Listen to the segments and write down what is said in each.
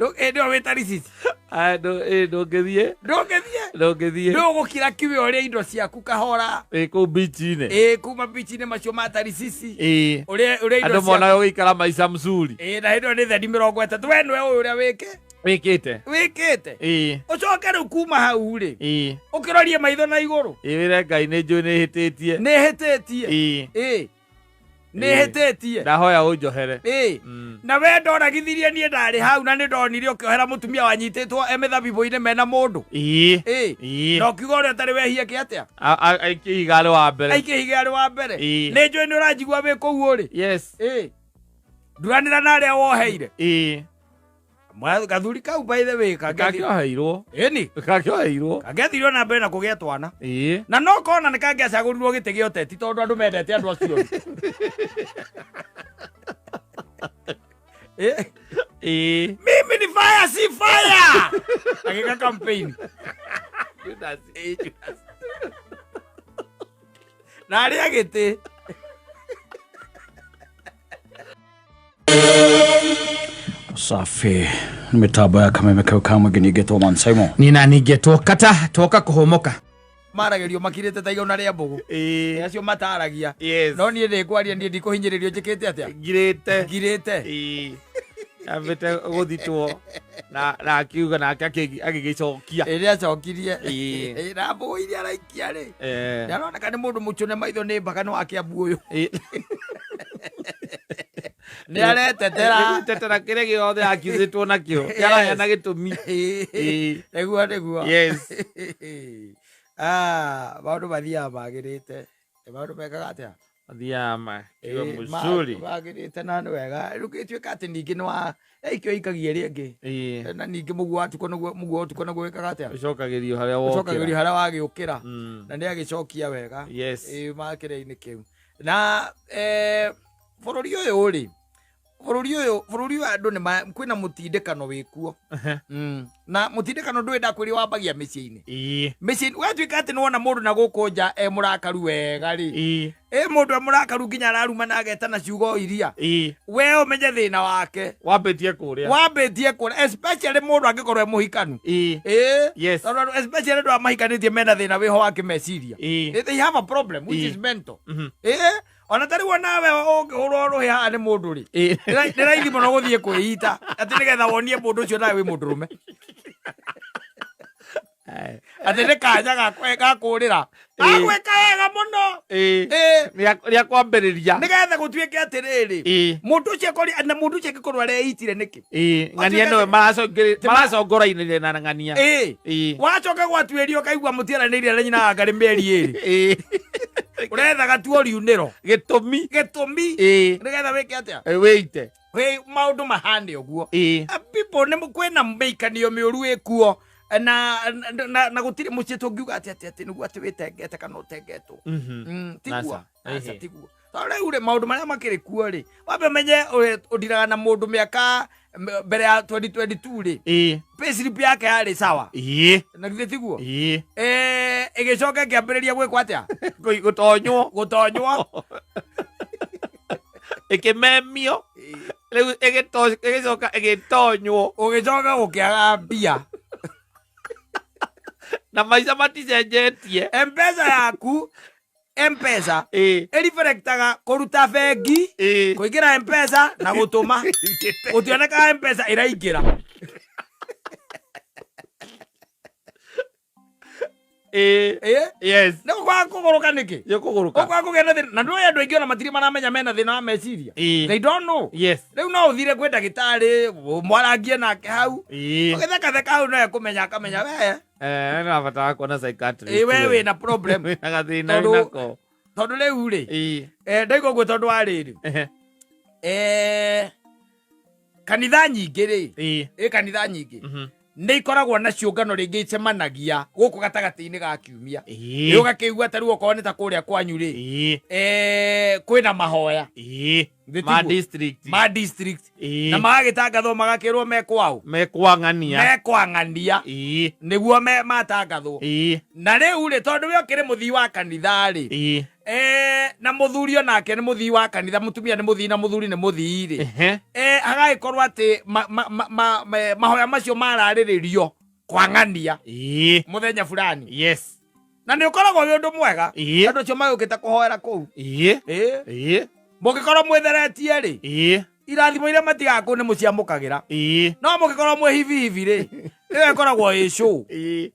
Ĩndĩ ĩyo wĩ Tarisisi. Aya, ndũngĩthiĩ. Ndũngĩthiĩ. Ndũngĩthiĩ. Nĩ ũgũkira kiwe ũrĩa indo ciaku kahora. Ĩ kũu bichi-inĩ. Ĩ kuma bichi-inĩ macio ma Tarisisi. Ĩ. Ũrĩa indo Andũ ciaku. monaga ũgĩikara maica mzuri. Ĩ na hĩndĩ ĩyo nĩ thendi 30. We nĩwe ũyũ ũrĩa wĩke. Wĩkĩte. Wĩkĩte. Ĩ. Ũcoke rĩu kuma hau rĩ. Ĩ. Ũkĩrorie maitho na igũrũ. Ĩ wĩre Ngai nĩ njũĩ nĩ hĩtĩtie. Nĩ hĩtĩtie. Ĩ. Ĩ. Nĩ Ĩ. hĩtĩtie. Ndahoya ũnjohere. Ĩ. Na we ndoragithirie niĩ ndarĩ hau na nĩ ndonire ũkĩohera mũtumia wanyitĩtwo e mĩthabibũ-inĩ mena mũndũ. Ĩ. Ĩ. Ĩ. Na ũkiuga ũrĩa ũtarĩ wehia kĩ atĩa? Aikie ihiga arĩ wa mbere. Aikie ihiga arĩ wa mbere. Ĩ. Nĩ njũĩ nĩ ũranjigua wĩ kũu ũrĩ. Yes. Ĩ. Nduranĩra na arĩa woheire. Ĩ. Gathuri kau by the way kangĩathire. Kakĩoheirwo. Ĩni. Kakĩoheirwo. Kangĩathire na mbere na kũgĩa twana. Ĩ. Na no kona nĩ kangĩacagũrirwo gĩtĩ gĩa ũteti tondũ andũ mendete andũ acio. Ĩ. Ĩ. Mimi ni fire si fire. Agĩka campaign. Judas. Ĩ, Judas. Na arĩa gĩtĩ. Safi nĩ mĩtambo ya kameme kau ka mũingĩ ningĩ man Simon. Niĩ na ningĩ twokata twoka kũhũmũka. Maragĩrio makirĩte ta igona rĩa mbũgũ. Ĩ. Acio mataragia. Yes. No niĩ ndĩ kwaria niĩ ndikũhinyĩrĩrio njĩkĩte atĩa? Ngirĩte. Ngirĩte. Ĩ. Ambĩte gũthitwo na akiuga nake agĩgĩcokia. Ĩrĩa acokirie. Ĩ. Ĩ, na mbũgũ iria araikia rĩ. Eh. Nĩ aroneka nĩ mũndũ mũcũne maitho nĩ mbaga nĩ wa Kĩambu ũyũ. Ĩ. Nĩ aretetera. Tetera kĩrĩa gĩothe akizĩtwo nakĩo. Nĩ araheana gĩtũmi. Ĩ. Nĩguo nĩguo. Yes. Ah, maũndũ mathiaga magĩrĩte. Maũndũ mekaga atĩa? Mathiaga makiuga Ĩ, mzuri. Magĩrĩte na nĩ wega. Rĩu gĩtuĩka atĩ ningĩ nĩ wa ikĩo ikagia ĩrĩa ĩngĩ. Ĩ. Na ningĩ mũguo wa tukũ naguo mũguo wa ũtukũ naguo wĩkaga atĩa? Ũcokagĩrio harĩa wokĩra. Ũcokagĩrio harĩa wagĩũkĩra. Na nĩ agĩcokia wega. Yes. Ĩ makĩrĩa-inĩ kĩu. Na bũrũri ũyũ rĩ, bũrũri ũyũ, bũrũri ũyũ andũ nĩ kwĩna mũtindĩkano wĩkuo. Na mũtindĩkano ndũĩ ndakwĩrire wambagia mĩciĩ-inĩ. Ĩ. Mĩciĩ-inĩ, watuĩka atĩ nĩwona mũndũ na gũkũ nja e mũrakaru wega rĩ. Ĩ. Ĩ mũndũ e mũrakaru nginya araruma na agetana ciugo iria. Ĩ. We ũmenye thĩna wake. Wambĩtie kũrĩa. Wambĩtie kũrĩa, especially mũndũ angĩkorwo e mũhikanu. Ĩ. Ĩ. Yes. Tondũ andũ, especially andũ arĩa mahikanĩtie mena thĩna wĩho wa kĩmeciria. Ĩ. They have a problem which Ĩ. is mental. Ĩ. Ona ta rĩu onawe ũngĩhũrwo rũhĩ haha nĩ mũndũ rĩ, Ĩ. nĩ raithi mũno gũthiĩ kwĩita atĩ nĩgetha wonie mũndũ ũcio nawe wĩ mũndũrũme. Atĩ nĩ kanya ga kũũrĩra. Ĩ. Agwĩka wega mũno. Ĩ. Ĩ. Rĩa kwambĩrĩria. Nĩgetha gũtuĩke atĩrĩrĩ, Ĩ. mũndũ ũcio akori, na mũndũ ũcio angĩkorwo areitire nĩkĩ? Ĩ, ng'ania nĩwe maracongorainĩire na ng'ania. Ĩ. Ĩ. Wacoka gwatuĩria ũkaigua mũtiaranĩirie na nyina wa Ngarĩ mĩeri ĩrĩ. Ĩ. Ũrethaga tu oriunĩro. Gĩtũmi. Gĩtũmi. Ĩ. Nĩgetha wĩke atĩa? Ĩ, wĩite. Wĩ maũndũ mahane ũguo. Ĩ. People nĩ kwĩna mĩikanio mĩũru ĩkuo na gũtirĩ mũciĩ tũngiuga atĩ atĩ atĩ nĩguo atĩ wĩtengete kana ũtengetwo. Tiguo. Aca. Aca, Ĩhĩ. tiguo. Tondũ rĩu rĩ, maũndũ marĩa makĩrĩ kuo rĩ, wambe ũmenye ũndiraga na mũndũ mĩaka mbere ya 2022 rĩ, Ĩ. payslip yake yarĩ sawa. Ĩ. Na githĩ tiguo? Ĩ. Ĩgĩcoka ĩkĩambĩrĩria gwĩkwo atĩa? Gũtonywo. Gũtonywo. Ĩkĩmemio. Rĩu ĩgĩcoka ĩgĩtonywo. Ũgĩcoka gũkĩaga mbia. Na maica maticenjetie. M-Pesa yaku, M-Pesa Ĩ. ĩreflectaga kũruta bengi, Ĩ. kũingĩra M-Pesa na gũtũma. Gũtionekaga M-Pesa ĩraingĩra. Ĩ. Ĩ. Yes. Nĩ gũkwaga kũgũrũka nĩkĩ? Nĩ kũgũrũka. Gũkwaga kũgĩa na thĩna. Na ndũĩ andũ aingĩ ona matirĩ maramenya mena thĩna wa meciria. Ĩ. They don't know. Yes. Rĩu no ũthire kwĩ ndagĩtarĩ, mwarangie nake hau. Ĩ. Ũgĩthekatheka hau no ekũmenya akamenya we. Nĩ wabatara kuona psychiatrist. Ĩ, we wĩna problem. Wĩna gathĩna Tondũ wĩnako. Tondũ rĩu rĩ, Ĩ. Ndaigua ũguo tondũ wa rĩrĩ. Ehe. Kanitha nyingĩ rĩ, Ĩ. ĩ kanitha nyingĩ. Nĩ ikoragwo na ciũngano rĩngĩ icemanagia gũkũ gatagatĩ-inĩ ga kiumia. Ĩ. Ĩ ũgakĩigua ta rĩu okorwo nĩ ta kũrĩa kwanyu rĩ, Ĩ. Kwĩna mahoya. Ĩ. Githĩ Ma tiguo? district. Ma district. Ĩĩ. Na magagĩtangathwo magakĩrwo mekwaũ? Mekwang'ania. Mekwang'ania. Ĩĩ. Nĩguo matangathwo. Ĩĩ. Na rĩu rĩ, tondũ we ũkĩrĩ mũthii wa kanitha rĩ, Ĩĩ. Na mũthuri onake nĩ mũthii wa kanitha, mũtumia nĩ mũthii na mũthuri nĩ mũthii rĩ, Ehe. Hagagĩkorwo atĩ mahoya macio mararĩrĩrio kwang'ania Ĩĩ. mũthenya fulani. Yes. Na nĩ ũkoragwo wĩ ũndũ mwega. Ĩĩ. Andũ acio magũkĩte kũhoera kũu. Ĩĩ. Ĩĩ. Ĩĩ. Mũngĩkorwo mwĩtheretie rĩ, Ĩĩ. irathimo iria matigaga kũu nĩ mũciamũkagĩra. Ĩĩ. No mũngĩkorwo mwĩ hibi hibi rĩ, ĩyo ĩkoragwo ĩ show. Ĩĩ.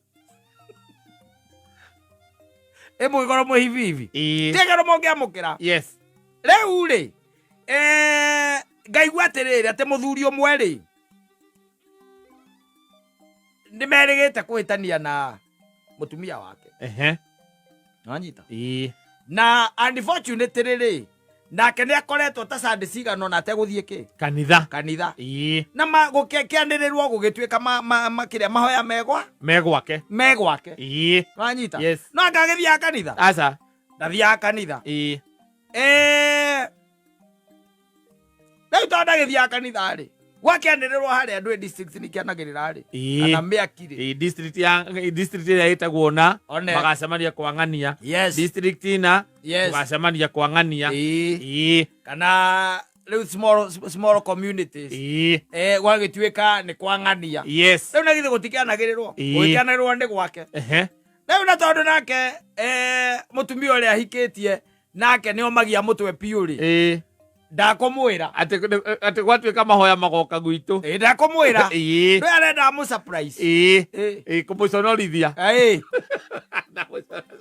Ĩ mũngĩkorwo mwĩ hibi hibi. Ĩĩ. Tiga mũngĩamũkĩra. Yes. Rĩu rĩ, ngaigua atĩrĩrĩ, atĩ mũthuri ũmwe rĩ, nĩ merĩgĩte kũhĩtania na mũtumia wake. Ehe. Nĩwanyita? Ĩĩ. Na unfortunately rĩ, nake nĩ akoretwo ta Sunday cigana ũna ategũthiĩ kĩ? Kanitha. Kanitha. Ĩĩ. Na gũkĩanĩrĩrwo gũgĩtuĩka kĩrĩa mahoya megwa? Megwake. Megwake. Ĩĩ. Nĩwanyita? Yes. No anga agĩthiaga kanitha? Aca. Ndathiaga kanitha. Ĩĩ. Rĩu tondũ ndagĩthiaga kanitha rĩ, gwakĩanĩrĩrwo harĩa andũ district nĩ kĩanagĩrĩra rĩ. Ĩĩ. Kana mĩaki rĩ. Ĩĩ, district ya district ĩrĩa ĩtagwo na One. magacemania kwang'ania. Yes. District ina Yes. tũgacemania kwang'ania. Ĩĩ. Ĩĩ. Kana rĩu small communities. Ĩĩ. Gwagĩtuĩka nĩ kwang'ania. Yes. Rĩu na githĩ gũtikĩanagĩrĩrwo? Ĩĩ. Gũgĩkĩanagĩrĩrwo nĩ gwake. Ehe. Rĩu na tondũ nake, mũtumia ũrĩa ahikĩtie nake nĩ omagia mũtwe piũ rĩ. Ĩĩ. Ndakũmwĩra. Atĩ gwatuĩka mahoya magoka gwitũ. Ĩĩ, ndakũmwĩra. Ĩĩ. Ndũĩ arenda amũ surprise. Ĩĩ. Ĩĩ. Ĩĩ, kũmũconorithia. Ĩĩ.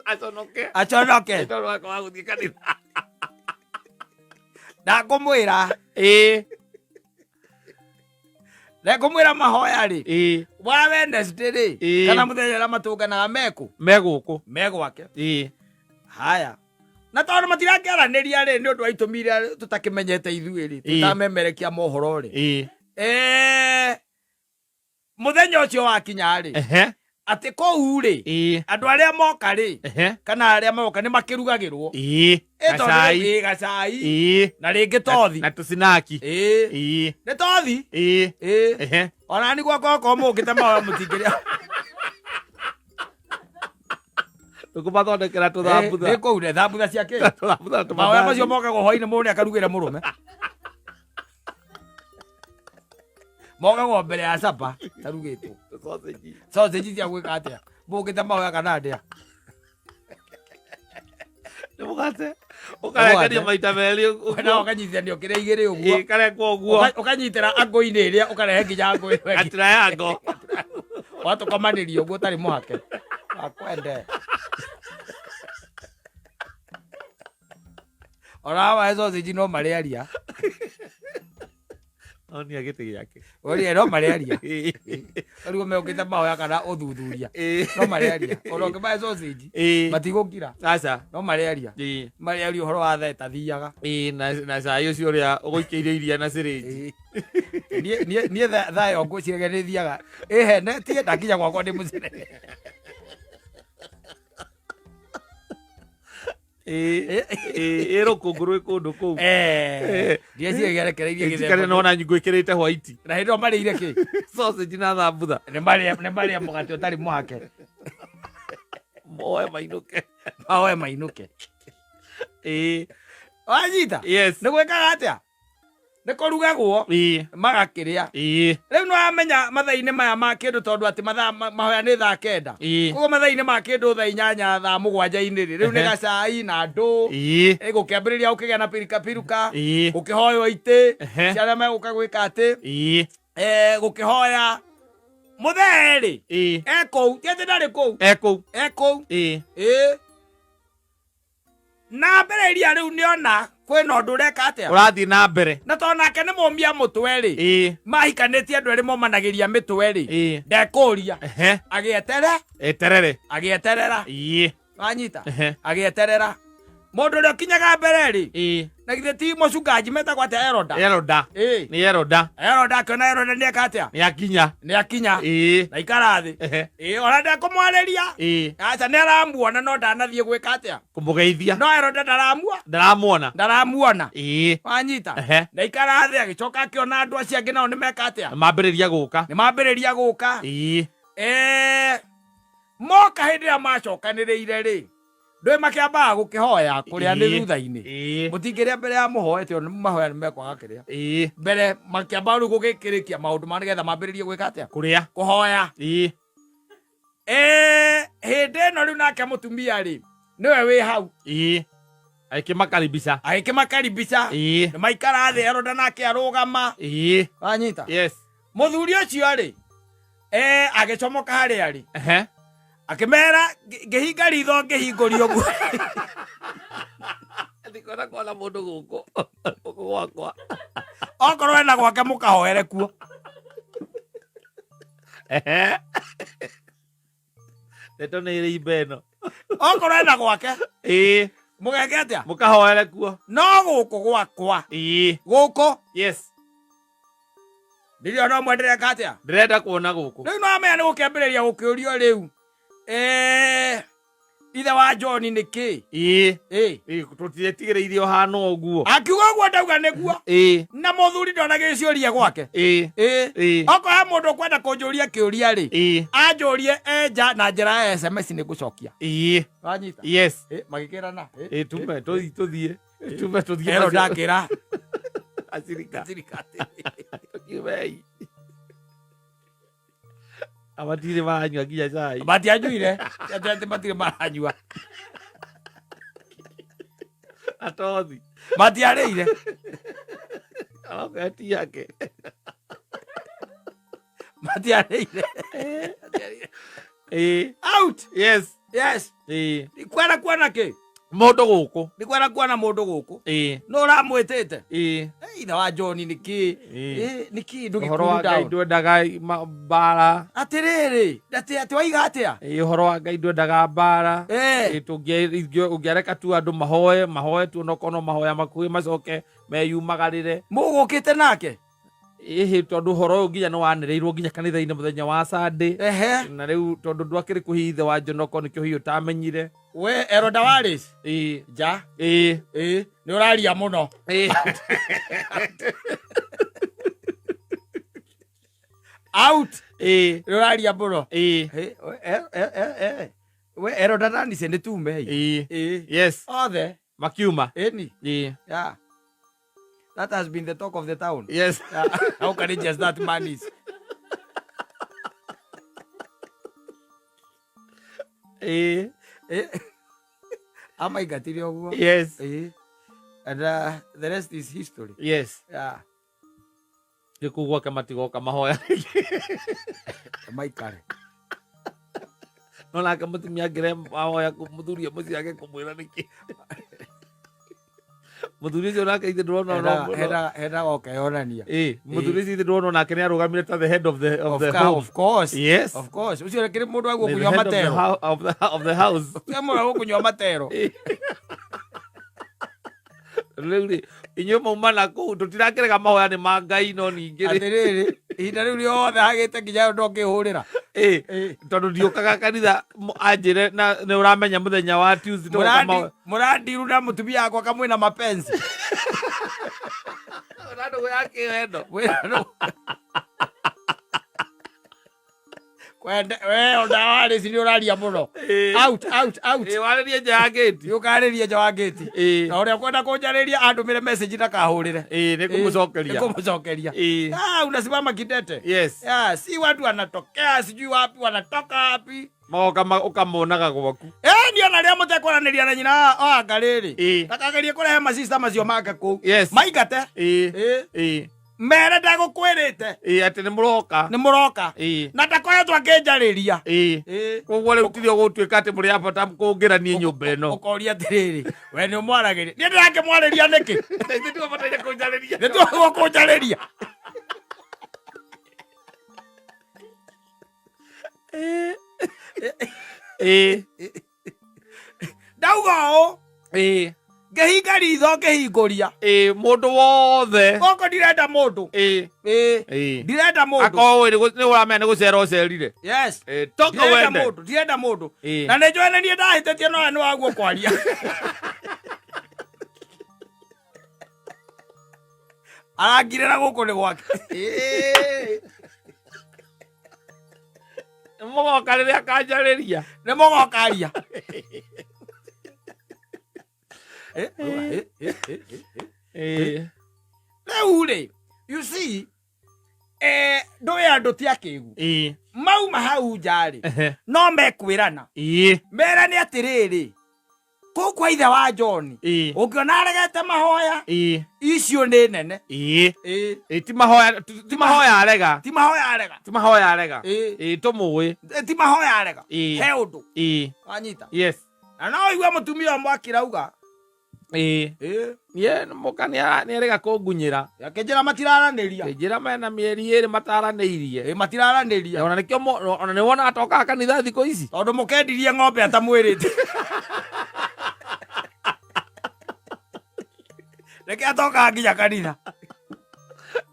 Aconoke. Aconoke. Tondũ wake wa gũthiĩ kanitha. Ndakũmwĩra. Ĩĩ. Ndakũmwĩra mahoya rĩ. Ĩĩ. Wa Wednesday rĩ. Ĩĩ. Kana mũthenya ũrĩa matũnganaga mekũ? Megũkũ. Megwake. Ĩĩ. Haya. Na tondũ matirakĩaranĩria rĩ, nĩ ũndũ wa itũmi iria tũtakĩmenyete ithuĩ rĩ, Ĩĩ. tũtamemerekia mohoro rĩ. Ĩĩ. Mũthenya ũcio wakinya rĩ, Ehe. atĩ kũu rĩ, Ĩĩ. andũ arĩa moka rĩ, Ehe. kana arĩa moka nĩ makĩrugagĩrwo. Ĩĩ. Ĩ, tondũ Gacai. ĩ, gacai. Ĩĩ. Na rĩngĩ tothi. Na tũcinaki. Ĩĩ. Ĩĩ. Nĩ tothi? Ĩĩ. Ĩĩ. Ehe. Ona nĩ gwakwa okorwo mũũkĩte mahoya mũtingĩrĩa. Tũkũmathondekera tũthambutha. Nĩ kũu, nĩ thambutha cia kĩ? Tũthambutha na Mahoya macio tũmandathi. mokagwo hwainĩ mũndũ nĩakarugĩre mũrũme. Mokagwo mbere ya capa tarugĩtwo. Sausage. Sausage cia gwĩka atĩa? Mũũkĩte mahoya kana ndĩa? Nĩ mũgate. Ũkarekania Mũgate. maita merĩ ũguo. Na ũkanyitithanio kĩrĩa igĩrĩ ũguo. Ĩĩ, karekwo ũguo. Ũkanyitĩra angũ-inĩ ĩrĩa ũkarehe nginya angũ ĩyo ĩngĩ. Gatriangle. Watũkomanĩria ũguo ũtarĩ mũhake. Akwende. Ona wa sausage no marĩaria. Onia gĩtĩ gĩake. Oria no marĩaria. Rĩu meũkĩte mahoya kana ũthuthuria. Ĩĩ. No marĩaria. Ona ũngĩmahe sausage Ĩĩ. matigũkira. Aca. No marĩaria. Ĩĩ. Marĩaria ũhoro wa thaa ĩtathiaga. Ĩĩ, na cai ũcio ũrĩa ũgũikĩire iria na syringe. Ĩĩ. Niĩ thaa ĩyo ngwĩciragia nĩ thiaga. Ĩhenetie ndakinya gwakwa ndĩ mũcere. Ĩĩ, ĩĩ, ĩ rũkũngũ rwĩ kũndũ kũu. Ndieciragia rekereirie Njikare gĩthemba. nona ngwĩkĩrĩte white. Na hĩndĩ ĩyo marĩire kĩ? Sausage na thambutha. Nĩ marĩa mũgate ũtarĩ mũhake. Moe mainũke. Maoe mainũke. Ĩĩ. Wanyita? Yes. Nĩ gwĩkaga atĩa? Nĩ kũrugagwo Ĩĩ. magakĩrĩa. Ĩĩ. Rĩu nĩ wamenya mathaa-inĩ maya ma kĩndũ tondũ atĩ mathaa mahoya nĩ thaa 9. Ĩĩ. Koguo mathaa-inĩ ma kĩndũ thaa 8 thaa 7-inĩ rĩ, rĩu nĩ Ehe. gacai na ndũ. Ĩĩ. Ĩ, gũkĩambĩrĩria gũkĩgĩa na pirika piruka. Ĩĩ. Gũkĩhoywo itĩ. Ehe. Cia arĩa megũka gwĩka atĩ. Ĩĩ. Gũkĩhoya. Mũthee rĩ, Ĩĩ. e kũu. Ti atĩ ndarĩ kũu. E kũu. E kũu. Ĩĩ. Ĩĩ. Na mbere iria rĩu nĩona kwĩna ũndũ ũreka atĩa? Ũrathiĩ na mbere. Na tondũ nake nĩ mũmia mũtwe rĩ. Ĩĩ. Mahikanĩtie andũ erĩ momanagĩria mĩtwe rĩ. Ĩĩ. Ndekũria. Ehe. Agĩetere. Eterere. Agĩeterera. Ĩĩ. Wanyita? Ehe. Agĩeterera. Mũndũ ũrĩa ũkinyaga mbere rĩ. Ĩĩ. Na githĩ ti mũcungaji metagwo atĩa, Eroda? Eroda. Ĩĩ. Nĩ Eroda. Eroda akĩona Eroda nĩ eka atĩa? Nĩ akinya. Nĩ akinya. Ĩĩ. Na ikara thĩ. Ĩĩ, ona ndekũmwarĩria. Aca, nĩ aramuona no ndanathiĩ gwĩka atĩa? Kũmũgeithia. No Eroda ndaramua Ndaramuona. Ndaramuona. Wanyita? Ehe. Na ikara thĩ, agĩcoka akĩona andũ acio angĩ nao nĩ meka atĩa? Mambĩrĩria gũka. Nĩ mambĩrĩria gũka. Moka, hĩndĩ ĩrĩa macokanĩrĩire rĩ, ndũĩ makĩambaga gũkĩhoya kũrĩa nĩ thutha-inĩ. Mũtingĩrĩa mbere ya mũhoete, ona mahoya nĩ mekwaga kĩrĩa. Mbere makĩamba rĩu gũgĩkĩrĩkia maũndũ ma nĩgetha mambĩrĩrie gwĩka atĩa? Kũrĩa. Kũhoya. Hĩndĩ ĩno rĩu nake mũtumia rĩ, nĩwe wĩ hau. Agĩkĩmakaribisha. Agĩkĩmakaribisha. Nĩ maikara thĩ, Eroda nake arũgama. Wanyita? Yes. Mũthuri ũcio rĩ, agĩcomoka harĩa rĩ, akĩmera, "Ngĩhinga ritho ngĩhingũria ũguo." Ndikwenda kuona mũndũ gũkũ gũkũ gwakwa. Okorwo ena gwake mũkahoere kuo. Ndeto nĩ ĩrĩ imba ĩno. Okorwo ena gwake mũgeke atĩa? Mũkahoere kuo. No gũkũ gwakwa, gũkũ, ndirĩ ona ũmwe ndĩreka atĩa? Ndĩrenda kuona gũkũ. Rĩu no amenya nĩ gũkĩambĩrĩria gũkĩũrio rĩu, ithe wa John nĩ kĩ? Tũtiretigĩrĩire ũhana ũguo. Akiuga ũguo, ndauga nĩguo. Na mũthuri ndona gĩciũria gwake. Okorwo he mũndũ ũkwenda kũnjũria kĩũria rĩ, anjũrie enja na njĩra ya SMS, nĩ ngũcokia. Wanyita? Yes. Magĩkĩrana. Tume tũthiĩ, tume tũthiĩ. Ero ndakĩra acirika. Acirika atĩrĩ. Tũkiumei amatirĩ maranyua nginya cai. Matianyuire, atĩ atĩ matirĩ maranyua. Atothi. Matiarĩire. Aroka ti yake. Matiarĩire. Out. Yes. Yes. Ndikwenda kuona kĩ? Mũndũ gũkũ. Ndikwenda kuona mũndũ gũkũ. No ũramwĩtĩte. Ithe wa John nĩ kĩ? Nĩ kĩ? Ũhoro wa Ngai Ndũgĩkuru ndwendaga mbara. Atĩrĩrĩ, atĩ atĩ waiga atĩa? Ũhoro wa Ngai ndwendaga mbara. Ũngĩareka tu andũ mahoe, mahoe tu, onokorwo no mahoya makuhĩ, macoke meyumagarĩre. Mũgũkĩte nake? Ĩhĩ, tondũ ũhoro ũyũ nginya nĩ wanĩrĩirwo nginya kanitha-inĩ mũthenya wa Sunday. Na rĩu tondũ ndwakĩrĩ kũhihi ithe wa John, okorwo nĩkĩo hihi ũtamenyire. We Eroda Wallace. Nja. Nĩ ũraria mũno. Out. Nĩ ũraria mũno. We Eroda Nanise, nĩ tume. Yes. Othe. Makiuma. Ĩni. Yeah. That has been the talk of the town. Yes. Yeah. How courageous that man is. Amaingatire ũguo. And the rest is history. Yes. Yeah. Nĩ kũu gwake matigoka mahoya. Maikare. No nake mũtumia angĩre mahoya mũthuri mũciĩ age kũmwĩra nĩkĩ, mũthuri ũcio nake ithe ndĩrona Hendaga ũkeyonania. Mũthuri ũcio ithe ndĩrona nake nĩ arũgamire ta the head of the home. Of course. Yes. Of course. Ũcio kĩrĩ mũndũ wa The gũkũnyua head of the matero. of the house. Ũcio mũndũ wa gũkũnyua matero. Rĩu rĩ, inyuĩ mauma na kũu, tũtirakĩrega mahoya nĩ ma Ngai, no ningĩ rĩ, Atĩrĩrĩ, ihinda rĩu rĩothe hagĩte nginya ndũngĩhũrĩra. Tondũ ndiũkaga kanitha anjĩre na nĩ ũramenya mũthenya wa Tuesday tũgoka mahoya. Mũrandiru na mũtumia wakwa kamwĩna mapenzi. Na ndũgũ ya kĩwendo. Mwĩna ndũgũ. Kwende we ona warĩ nĩ ũraria mũno. Out, out, out. Warĩrie nja ya gĩti. Ũkarĩrie nja wa gĩti. Na ũrĩa kwenda kũnjarĩria andũmĩre message, ndakahũrĩre. Nĩ kũmũcokeria. Nĩkũmũcokeria. Ah, unasimama kidete. Yes. Yeah, si watu wanatokea sijui wapi, wanatoka wapi. Magoka ũkamonaga gwaku. Niĩ ona rĩrĩa mũtekwaranĩria na nyina wa rĩrĩ, ndakagerie kũrehe macista macio make kũu. Maingate. Mere ndegũkwĩrĩte. Atĩ nĩ mũroka. Nĩ mũroka. Na ndakoretwo akĩnjarĩria. Koguo rĩu tirio gũtuĩka atĩ mũrĩ abata kũngĩranie nyũmba ĩno. Ũkoria atĩrĩrĩ, we nĩ ũmwaragĩria? Niĩ ndĩrakĩmwarĩria nĩkĩ? Ithuĩ tiwe bataire kũnjarĩria. Nĩ tiwe kũnjarĩria. Ndauga ũũ, Ngĩhinga ritho ngĩhingũria. Ĩĩ, mũndũ wothe. Gũkũ ndirenda mũndũ. Ĩĩ. Ĩĩ. Ĩĩ. Ndirenda mũndũ. Akorwo nĩ ũramenya nĩ gũcera ũcerire. Yes. Ĩĩ, toka Ndirenda wende. mũndũ, ndirenda mũndũ. Ĩĩ. Na nĩ njũĩ nĩ niĩ ndahĩtĩtie no we nĩ waguo kwaria. Arangirĩra gũkũ nĩ gwake. Ĩĩ. Mũgoka rĩrĩa akanjarĩria. Nĩ mũgoka aria. Eh, eh, eh, eh, eh, eh. Ĩĩ. Rĩu rĩ, you see, ndũĩ andũ ti akĩgu. Ĩĩ. Mauma hau nja rĩ, Ehe. no mekwĩrana. Ĩĩ. Merane atĩrĩrĩ, kũu kwa ithe wa John, Ĩĩ. ũngĩona aregete mahoya, Ĩĩ. icio nĩ nene. Ĩĩ. Ĩĩ. Ĩĩ, ti mahoya ti mahoya arega. Ti mahoya arega. Ti mahoya arega. Ĩĩ. Ĩĩ, tũmũĩ. Ti mahoya arega. Ĩĩ. He ũndũ. Ĩĩ. Wanyita. Yes. Na no ũigue mũtumia ũmwe akĩrauga. Ĩĩ. Ĩĩ. Niĩ mũka nĩarega kũngunyĩra. Akĩnjĩra matiraranĩria. Kĩnjĩra mena mĩeri ĩrĩ mataranĩirie. Ĩĩ, matiraranĩria. Ona nĩkĩo ona nĩwona atokaga kanitha thikũ ici. Tondũ mũkendirie ng'ombe atamwĩrĩte. Reke atokaga nginya kanitha.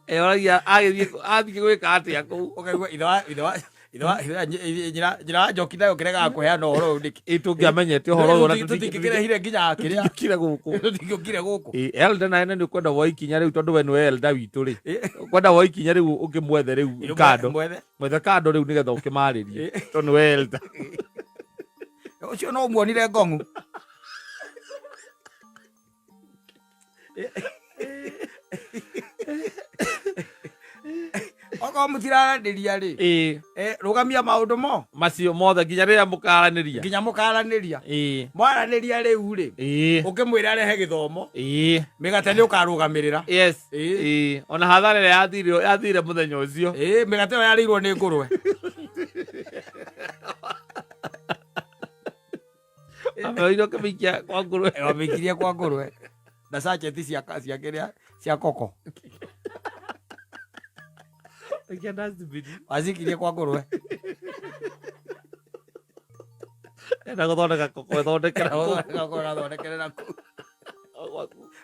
Oragia agĩthiĩ athiĩ gwĩka atĩa kũu. Ũkaigua ithe wa ithe wa ithe wa ithe wa nyina nyina wa Njoki nayo kĩregaga kũheana ũhoro ũyũ nĩkĩ? Ĩ tũngĩamenyete ũhoro ũyũ ona Tũtingĩkĩrehire nginya kĩrĩa. tũtingĩũkire gũkũ. Tũtingĩũkire gũkũ. Ĩ, elder nawe nĩ ũkwenda woe ikinya rĩu tondũ we nĩwe elder witũ rĩ. Ũkwenda woe ikinya rĩu ũkĩmwethe rĩu kando. Mwethe. Mwethe kando rĩu nĩgetha ũkĩmarĩrie. Tondũ nĩwe elder. Ũcio no ũmuonire ngong'u. Okorwo mũtiraranĩria rĩ, Ĩ, rũgamia maũndũ mo macio mothe nginya rĩrĩa mũkaranĩria. nginya mũkaranĩria. Ĩ. Mwaranĩria rĩu rĩ, Ĩ. ũkĩmwĩra arehe gĩthomo, Ĩ. mĩgate nĩ ũkarũgamĩrĩra. Yes. Ĩ. Ĩ. Ona hathara ĩrĩa yathire mũthenya ũcio. Ĩ, mĩgate ĩyo yarĩirwo nĩ ngũrwe. Ameoire ũkĩmĩikia kwa ngũrwe. Wamĩikirie kwa ngũrwe na sacheti cia cia kĩrĩa cia koko. Ikia dustbin. Wacikirie kwa ngũrwe. Enda gũthondeka koko ĩthondekera kũu. Ũgathondekerera kũu.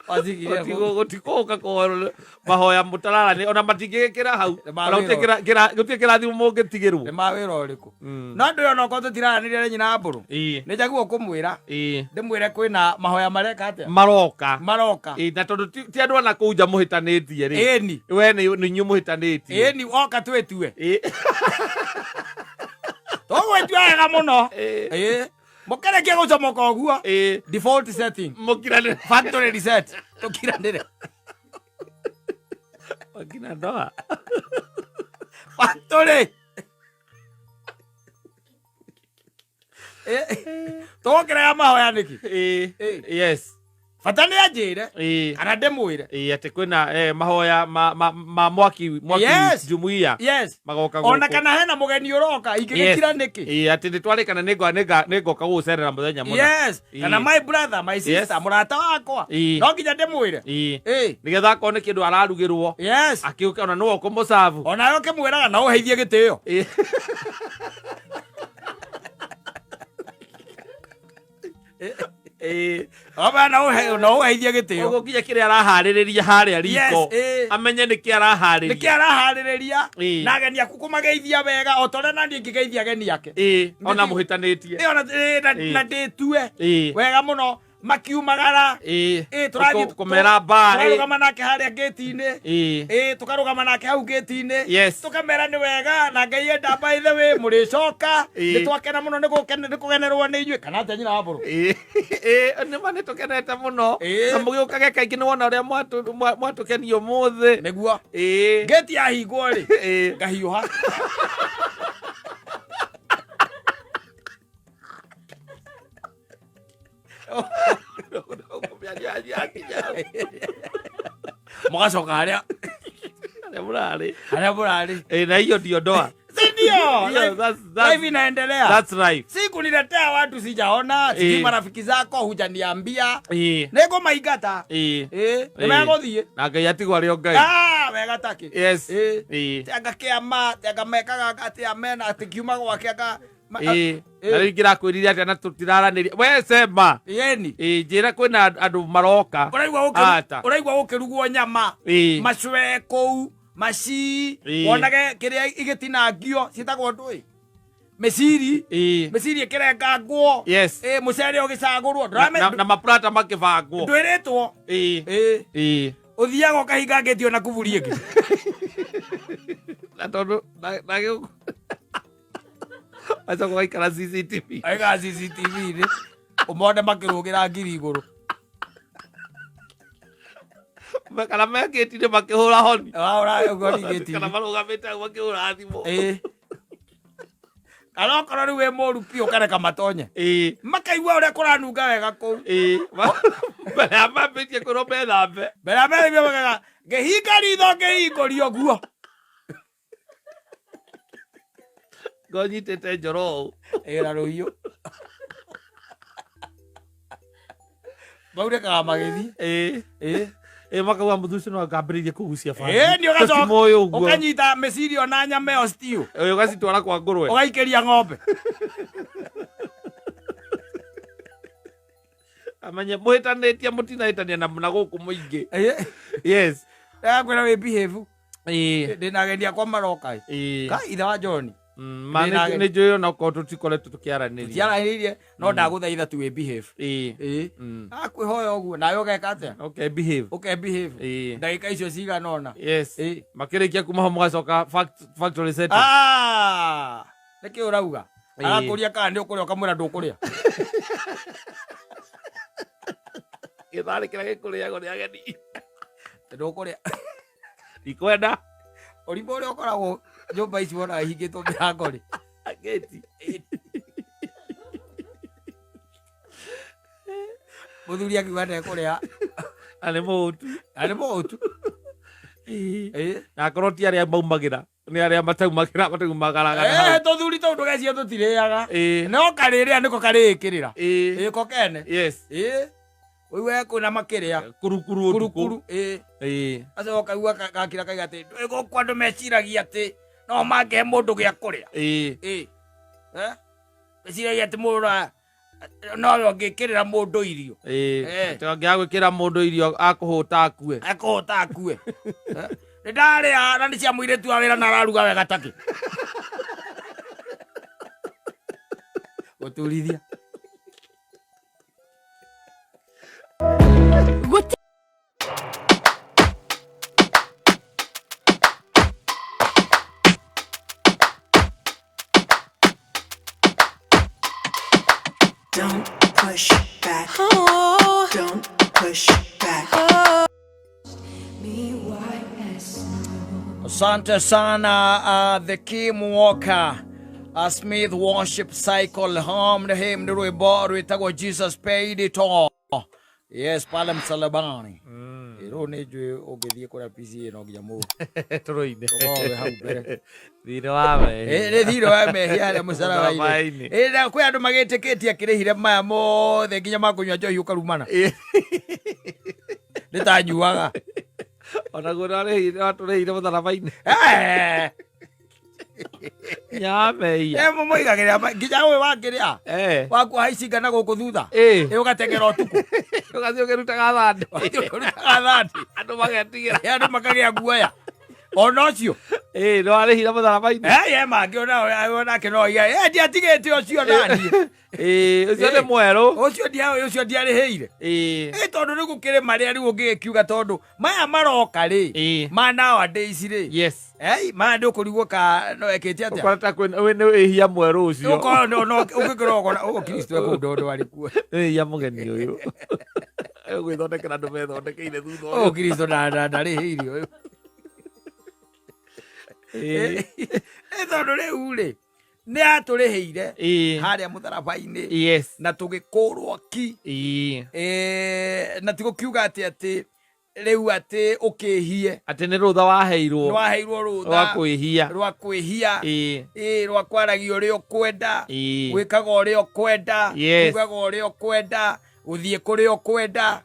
Wacikirie kũu. Gũtikũka mahoya mũtararani ona matingĩgĩkĩra hau. Nĩ ma Ona wĩra. gũtirĩ kĩrathimo mũngĩtigĩrwo. Nĩ ma wĩra ũrĩkũ? No ndũĩ ona okorwo tũtiraranĩria na nyina wa mbũrũ. Ĩ. Nĩ njagĩrĩirwo kũmwĩra. Ĩ. Ndĩmwĩre kwĩna mahoya mareka atĩa? Maroka. Maroka. Ĩ, na tondũ ti andũ ana kũu nja mũhĩtanĩtie rĩ. Ĩni. We nĩ inyuĩ mũhĩtanĩtie. Ĩni oka twĩtue. Ĩ. Tũgwĩtua wega mũno. Ĩ. Ĩ. Mũkĩrĩkia gũcomoka ũguo. Ĩ. Default setting. Mũkiranĩre. Factory reset. Tũkiranĩre. Wakina ndoa. Factory. Tũgũkĩrega mahoya nĩkĩ? Ĩ. Ĩ. Yes. Bata nĩ anjĩre Ĩ. kana ndĩmwĩre. Ĩ, atĩ kwĩna mahoya ma mwaki mwaki Yes. jumuiya Yes. magoka Ona gũkũ. kana hena mũgeni ũroka ingĩgĩkira nĩkĩ? Ĩ, atĩ nĩtwarĩkana nĩngoka gũgũcerera mũthenya mũna. Yes. Ĩ. Kana my brother, my sister, Yes. mũrata wakwa. Ĩ. No nginya ndĩmwĩre. Ĩ. Ĩ. Nĩgetha akorwo nĩ kĩndũ ararugĩrwo Yes. akĩũke ona nĩwe ũkũmũcabu. Onawe ũkĩmwĩraga no ũheithie gĩtĩo. Ĩ. Ĩ. Oba no ũheithie gĩtĩo. Ũguo nginya kĩrĩa araharĩrĩria harĩa riko Yes, ĩ. amenye nĩkĩ araharĩria. Nĩkĩ araharĩrĩria Ĩ. na ageni aku kũmageithia wega o ta ũrĩa naniĩ ingĩgeithia ageni ake. Ĩ, ona Nĩkĩ- mũhĩtanĩtie. Ĩ, ona ĩ, Ĩ. na ndĩtue Ĩ. wega mũno makiumagara. Ĩ. Ĩ, tũrathiĩ Kũmera mbaa. Ĩ. tũrarũgama nake harĩa ngĩti-inĩ. Ĩ. Ĩ, tũkarũgama nake hau ngĩti-inĩ. Yes. Tũkamera nĩ wega na Ngai enda by the way mũrĩcoka. Ĩ. Nĩ twakena mũno nĩ kũgenerwo nĩ inyuĩ kana atĩa nyina wa mbũrũ. Ĩ, ĩ, nĩ ma nĩ tũkenete mũno Ĩ. na mũgĩũkage kaingĩ nĩ wona ũrĩa mwatũkenia ũmũthĩ. Nĩguo. Ĩ. Ngĩti yahingwo rĩ Ĩ. ngahiũha. Mũgacoka harĩa Harĩa mũrarĩ. harĩa mũrarĩ. Ĩ, na hiyo ndio ndoa. Si ndio? Hiyo, Life inaendelea. That's life. Si kuniletea watu sijaona, sijui Ĩ. marafiki zako hujaniambia. Ĩ. Nĩngũmaingata. Ĩ. Ĩ, Ĩ. nĩmegũthiĩ. Na Ngai atigwo arĩ o Ngai. Ah, wega takĩ. Yes. Ĩ. Ĩ. Ti anga kĩama, ti anga mekaga atĩa mena atĩ kiuma gwake anga Ĩĩ. Na rĩu ingĩrakwĩrire atĩa na tũtiraranĩria we sema. Yeni. Ĩĩ, njĩra kwĩna andũ maroka. Ũraigua gũkĩru- Ata. Ũraigua gũkĩrugwo nyama. Ĩĩ. Macwe kũu, maci, Ĩĩ. wonage kĩrĩa igĩtinangio ciĩtagwo ndũĩ. Mĩciri. Ĩĩ. Mĩciri ĩkĩrengangwo. Yes. Ĩĩ, mũcere ũgĩcagũrwo. Na maprata makĩbangwo. Ndwĩrĩtwo. Ĩĩ. Ĩĩ. Ĩĩ. Ũthiaga ũkahinga ngĩti ona kuburi ĩngĩ. Na tondũ na gĩũkũ. Acoka ũgaikara CCTV. Aiga CCTV-inĩ. Ũmone makĩrũgĩra ngiri igũrũ. Kana mekĩtire makĩhũra honi. Wahũra ũguo ngĩti. Kana marũgamĩte hau makĩhũra thimũ. Ĩĩ. Kana okorwo rĩu wĩ mũru biũ ũkareka matonye. Ĩĩ. Makaigua ũrĩa kũranunga wega kũu. Ĩĩ. Mbere ya mambĩtie kwĩrwo methambe. Mbere ya methambie makauga, ngĩhinga ritho ngĩhingũria ũguo. Ngonyitĩte njoro ũũ. Ĩĩ na rũhiũ. Maunĩkaga magĩthiĩ. Ĩĩ. Ĩĩ. Ĩĩ makauga mũthuri ũcio no akambĩrĩirie kũgucia bangi. Ĩĩ nĩ ũgacoka Tũtimũĩ ũguo. ũkanyita mĩciri ona nyama ĩyo stew. Ĩĩ ũgacitwara kwa ngũrwe. Ũgaikĩria ng'ombe. Amenye mũhĩtanĩtie mũtinahĩtania na gũkũ mũingĩ. Ĩĩ. Yes. Ndĩrakwĩra wĩ behave. Ĩĩ. Ndĩna ageni akwa maroka ĩ. Ĩĩ. Ka ithe wa John. Ma Ndĩna ageni. nĩ njũĩ ona okorwo tũtikoretwo tũkĩaranĩria. Tũtiaranĩirie no ndagũthaitha tu wĩ behave. Ĩĩ. Ĩĩ. Akwĩhoya ũguo nawe ũgeka atĩa? Okay, behave. Ũke behave. Ĩĩ. Ndagĩka icio cigana ũna. Yes. Ĩĩ. Makĩrĩkia kuma ho mũgacoka factory setting. Ah! Nĩkĩ ũrauga? Ĩĩ. Arakũria kana nĩ ũkũrĩa ũkamwĩra ndũkũrĩa. Gĩtharĩ kĩrĩa gĩkũrĩagwo nĩ ageni. Ndũkũrĩa. Ndikwenda. Ũrimũ ũrĩa ũkoragwo nyũmba ici wonaga ihingĩtwo mĩrango rĩ. Gĩti. Mũthuri akiuga ndekũrĩa. Na nĩ mũhũtu. Na nĩ mũhũtu. Ĩĩ. Na akorwo ti arĩa maumagĩra. Nĩ arĩa mataumagĩra mataumagaraga na hau. Tũthuri tũu ndũgecirie tũtirĩaga. Ĩĩ. No karĩrĩa nĩko karĩĩkĩrĩra. Ĩĩ. Ĩĩ ko kene. Yes. Ĩĩ. Ũigue kwĩna makĩrĩa. Kurukuru ũtukũ. Kurukuru. Ĩĩ. Ĩĩ. Acoka kaigua gakira kaiga atĩ ndũĩ gũkũ andũ meciragia atĩ no mangĩhe mũndũ gĩa kũrĩa. Ĩĩ. Ĩĩ. Eh? Meciragia atĩ mũndũ nowe ũngĩkĩrĩra mũndũ irio. Ĩĩ. Eh. Atĩ angĩaga gwĩkĩra mũndũ irio akũhũta akue. Akũhũta akue. Eh? Nĩ ndarĩa na nĩ cia mũirĩtu wa wĩra na araruga wega takĩ. Gũturithia. Don't push back. Don't push back. Asante sana the Kim Walker Smith Worship Cycle Home him nĩ rwĩmbo rwĩtagwo Jesus paid it all. Yes, pale msalabani. Rĩu nĩ njũĩ ũngĩthiĩ kũrĩa PCA no nginya mũndũ Tũrũine. ũkorwo wĩ hau mbere. Thirĩ wa mehia. Ĩ, nĩ thirĩ wa mehia harĩa mũcarabainĩ. Mũtharaba-inĩ. Ĩ, na kwĩ andũ magĩtĩkĩtie akĩrĩhire maya mothe nginya ma kũnyua njohi ũkarumana. Nĩ ta nyuaga. Onaguo nĩwatũrĩhire mũtharaba-inĩ. Eh! Nyamehia. Eh, mũmũigagĩrĩra nginya ũyũ wangĩrĩa Eh. waku haicinga na gũkũ thutha. Ĩ. Ĩ, ũgateng'era ũtukũ. Ũgathiĩ ũkĩrutaga thandĩ. Ũgathiĩ ũkĩrutaga thandĩ. Andũ magetigĩra. Ĩ, andũ makagĩa guoya. Ona ũcio. Ĩ, nĩwarĩhire mũtharaba-inĩ. Eh, ye mangĩ onake no oige, "Eh, ndiatigĩte ũcio naniĩ." Ĩ, ũcio nĩ Ĩ. mwerũ. Ũcio ũcio ndiarĩhĩire. Ĩ. Ĩ, tondũ rĩu gũkĩrĩ marĩa rĩu ũngĩgĩkiuga tondũ maya maroka rĩ, Ĩ. ma nowadays rĩ. Yes. Ei, maya ndũkũrigwo ka no ekĩte atĩa. Ũkora ta nĩ wĩhia mwerũ ũcio. Ũkorwo no ũngĩkorwo ũkona ũyũ Kristo ekũu ndũ ndwarĩ kuo. Wĩhia mũgeni ũyũ. Gwĩthondekera andũ methondekeire thutha Ũyũ ũyũ. Kristo ndarĩhĩire ũyũ. Ĩ. Ĩ, tondũ rĩu rĩ, nĩ atũrĩhĩire Ĩ. harĩa mũtharaba-inĩ Yes. na tũgĩkũrwo ki. Ĩ. Ĩ, na ti gũkiuga atĩ atĩ rĩu atĩ ũkĩhie. Atĩ nĩ rũtha waheirwo. Nĩ waheirwo rũtha. Rwa kwĩhia. Rwa kwĩhia. Ĩ. Ĩ, rwa kwaragia ũrĩa ũkwenda. Ĩ. Gwĩkaga ũrĩa ũkwenda. Yes. Kugaga ũrĩa ũkwenda. Gũthiĩ kũrĩa ũkwenda.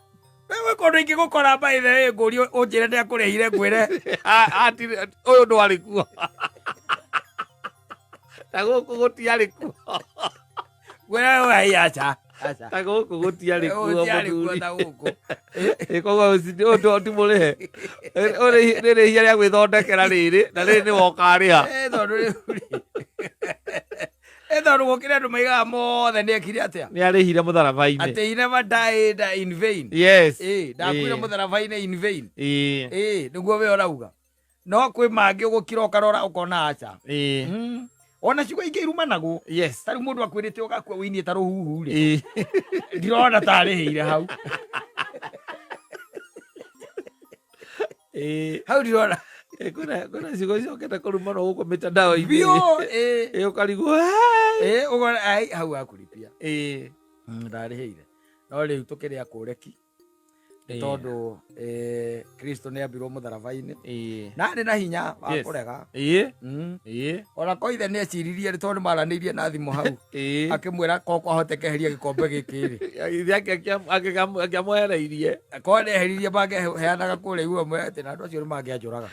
Wewe kũndũ ingĩgũkora by the way ngũrie ũnjĩre nĩ akũrĩhire ngwĩre. Ũyũ ndwarĩ kuo. Ta gũkũ gũtiarĩ kuo. Wewe acha acha. Ta gũkũ gũtiarĩ kuo. Gũtiarĩ kuo Mũthuri. ta gũkũ. Ĩ, koguo ũyũ ti mũrĩhe. Nĩ rĩhia rĩa gwĩthondekera rĩrĩ na rĩrĩ nĩ wokarĩha. Eh, tondũ rĩu rĩ, eh, tondũ gũkĩrĩ andũ maigaga mothe nĩ ekire atĩa Nĩ arĩhire mũtharaba-inĩ. atĩ he never died in vain. Yes. Ĩ, ndakuire Ĩ. mũtharaba-inĩ in vain. Ĩ. Ĩ, nĩguo we ũrauga no kwĩ mangĩ ũgũkira ũkarora ũkona aca. Ĩ. Ona ciugo ingĩ irumanagwo. Yes. Ta rĩu mũndũ akwĩrĩte ũgakua wĩinie ta rũhuhu rĩ, Ĩ. ndirona ta arĩhĩire hau. Ĩ. Hau ndirona. Ĩ, kwĩna ciugo icokete kũrumanwo gũkũ mĩtandao-inĩ. Biũ. Ĩ. Ĩ, ũkarigwo "Hey!" Ĩ, ũkona ai hau akuripia. Ĩ. Ndarĩhĩire no rĩu tũkĩrĩ akũreki nĩ Ĩ. tondũ Kristo nĩ ambirwo mũtharaba-inĩ Ĩ. na arĩ na hinya wa Yes. kũrega. Ĩ. Ĩ. Ona ko ithe nĩ eciririe nĩ tondũ nĩ maranĩirie na thimũ hau, Ĩ. akĩmwĩra ko kwahoteka eheria gĩkombe gĩkĩ rĩ. Ithe akĩamwehereirie. Ko nĩ eheririe mangĩheanaga kũrĩa igũrũ amwĩre atĩ na andũ acio nĩ mangĩanjũraga.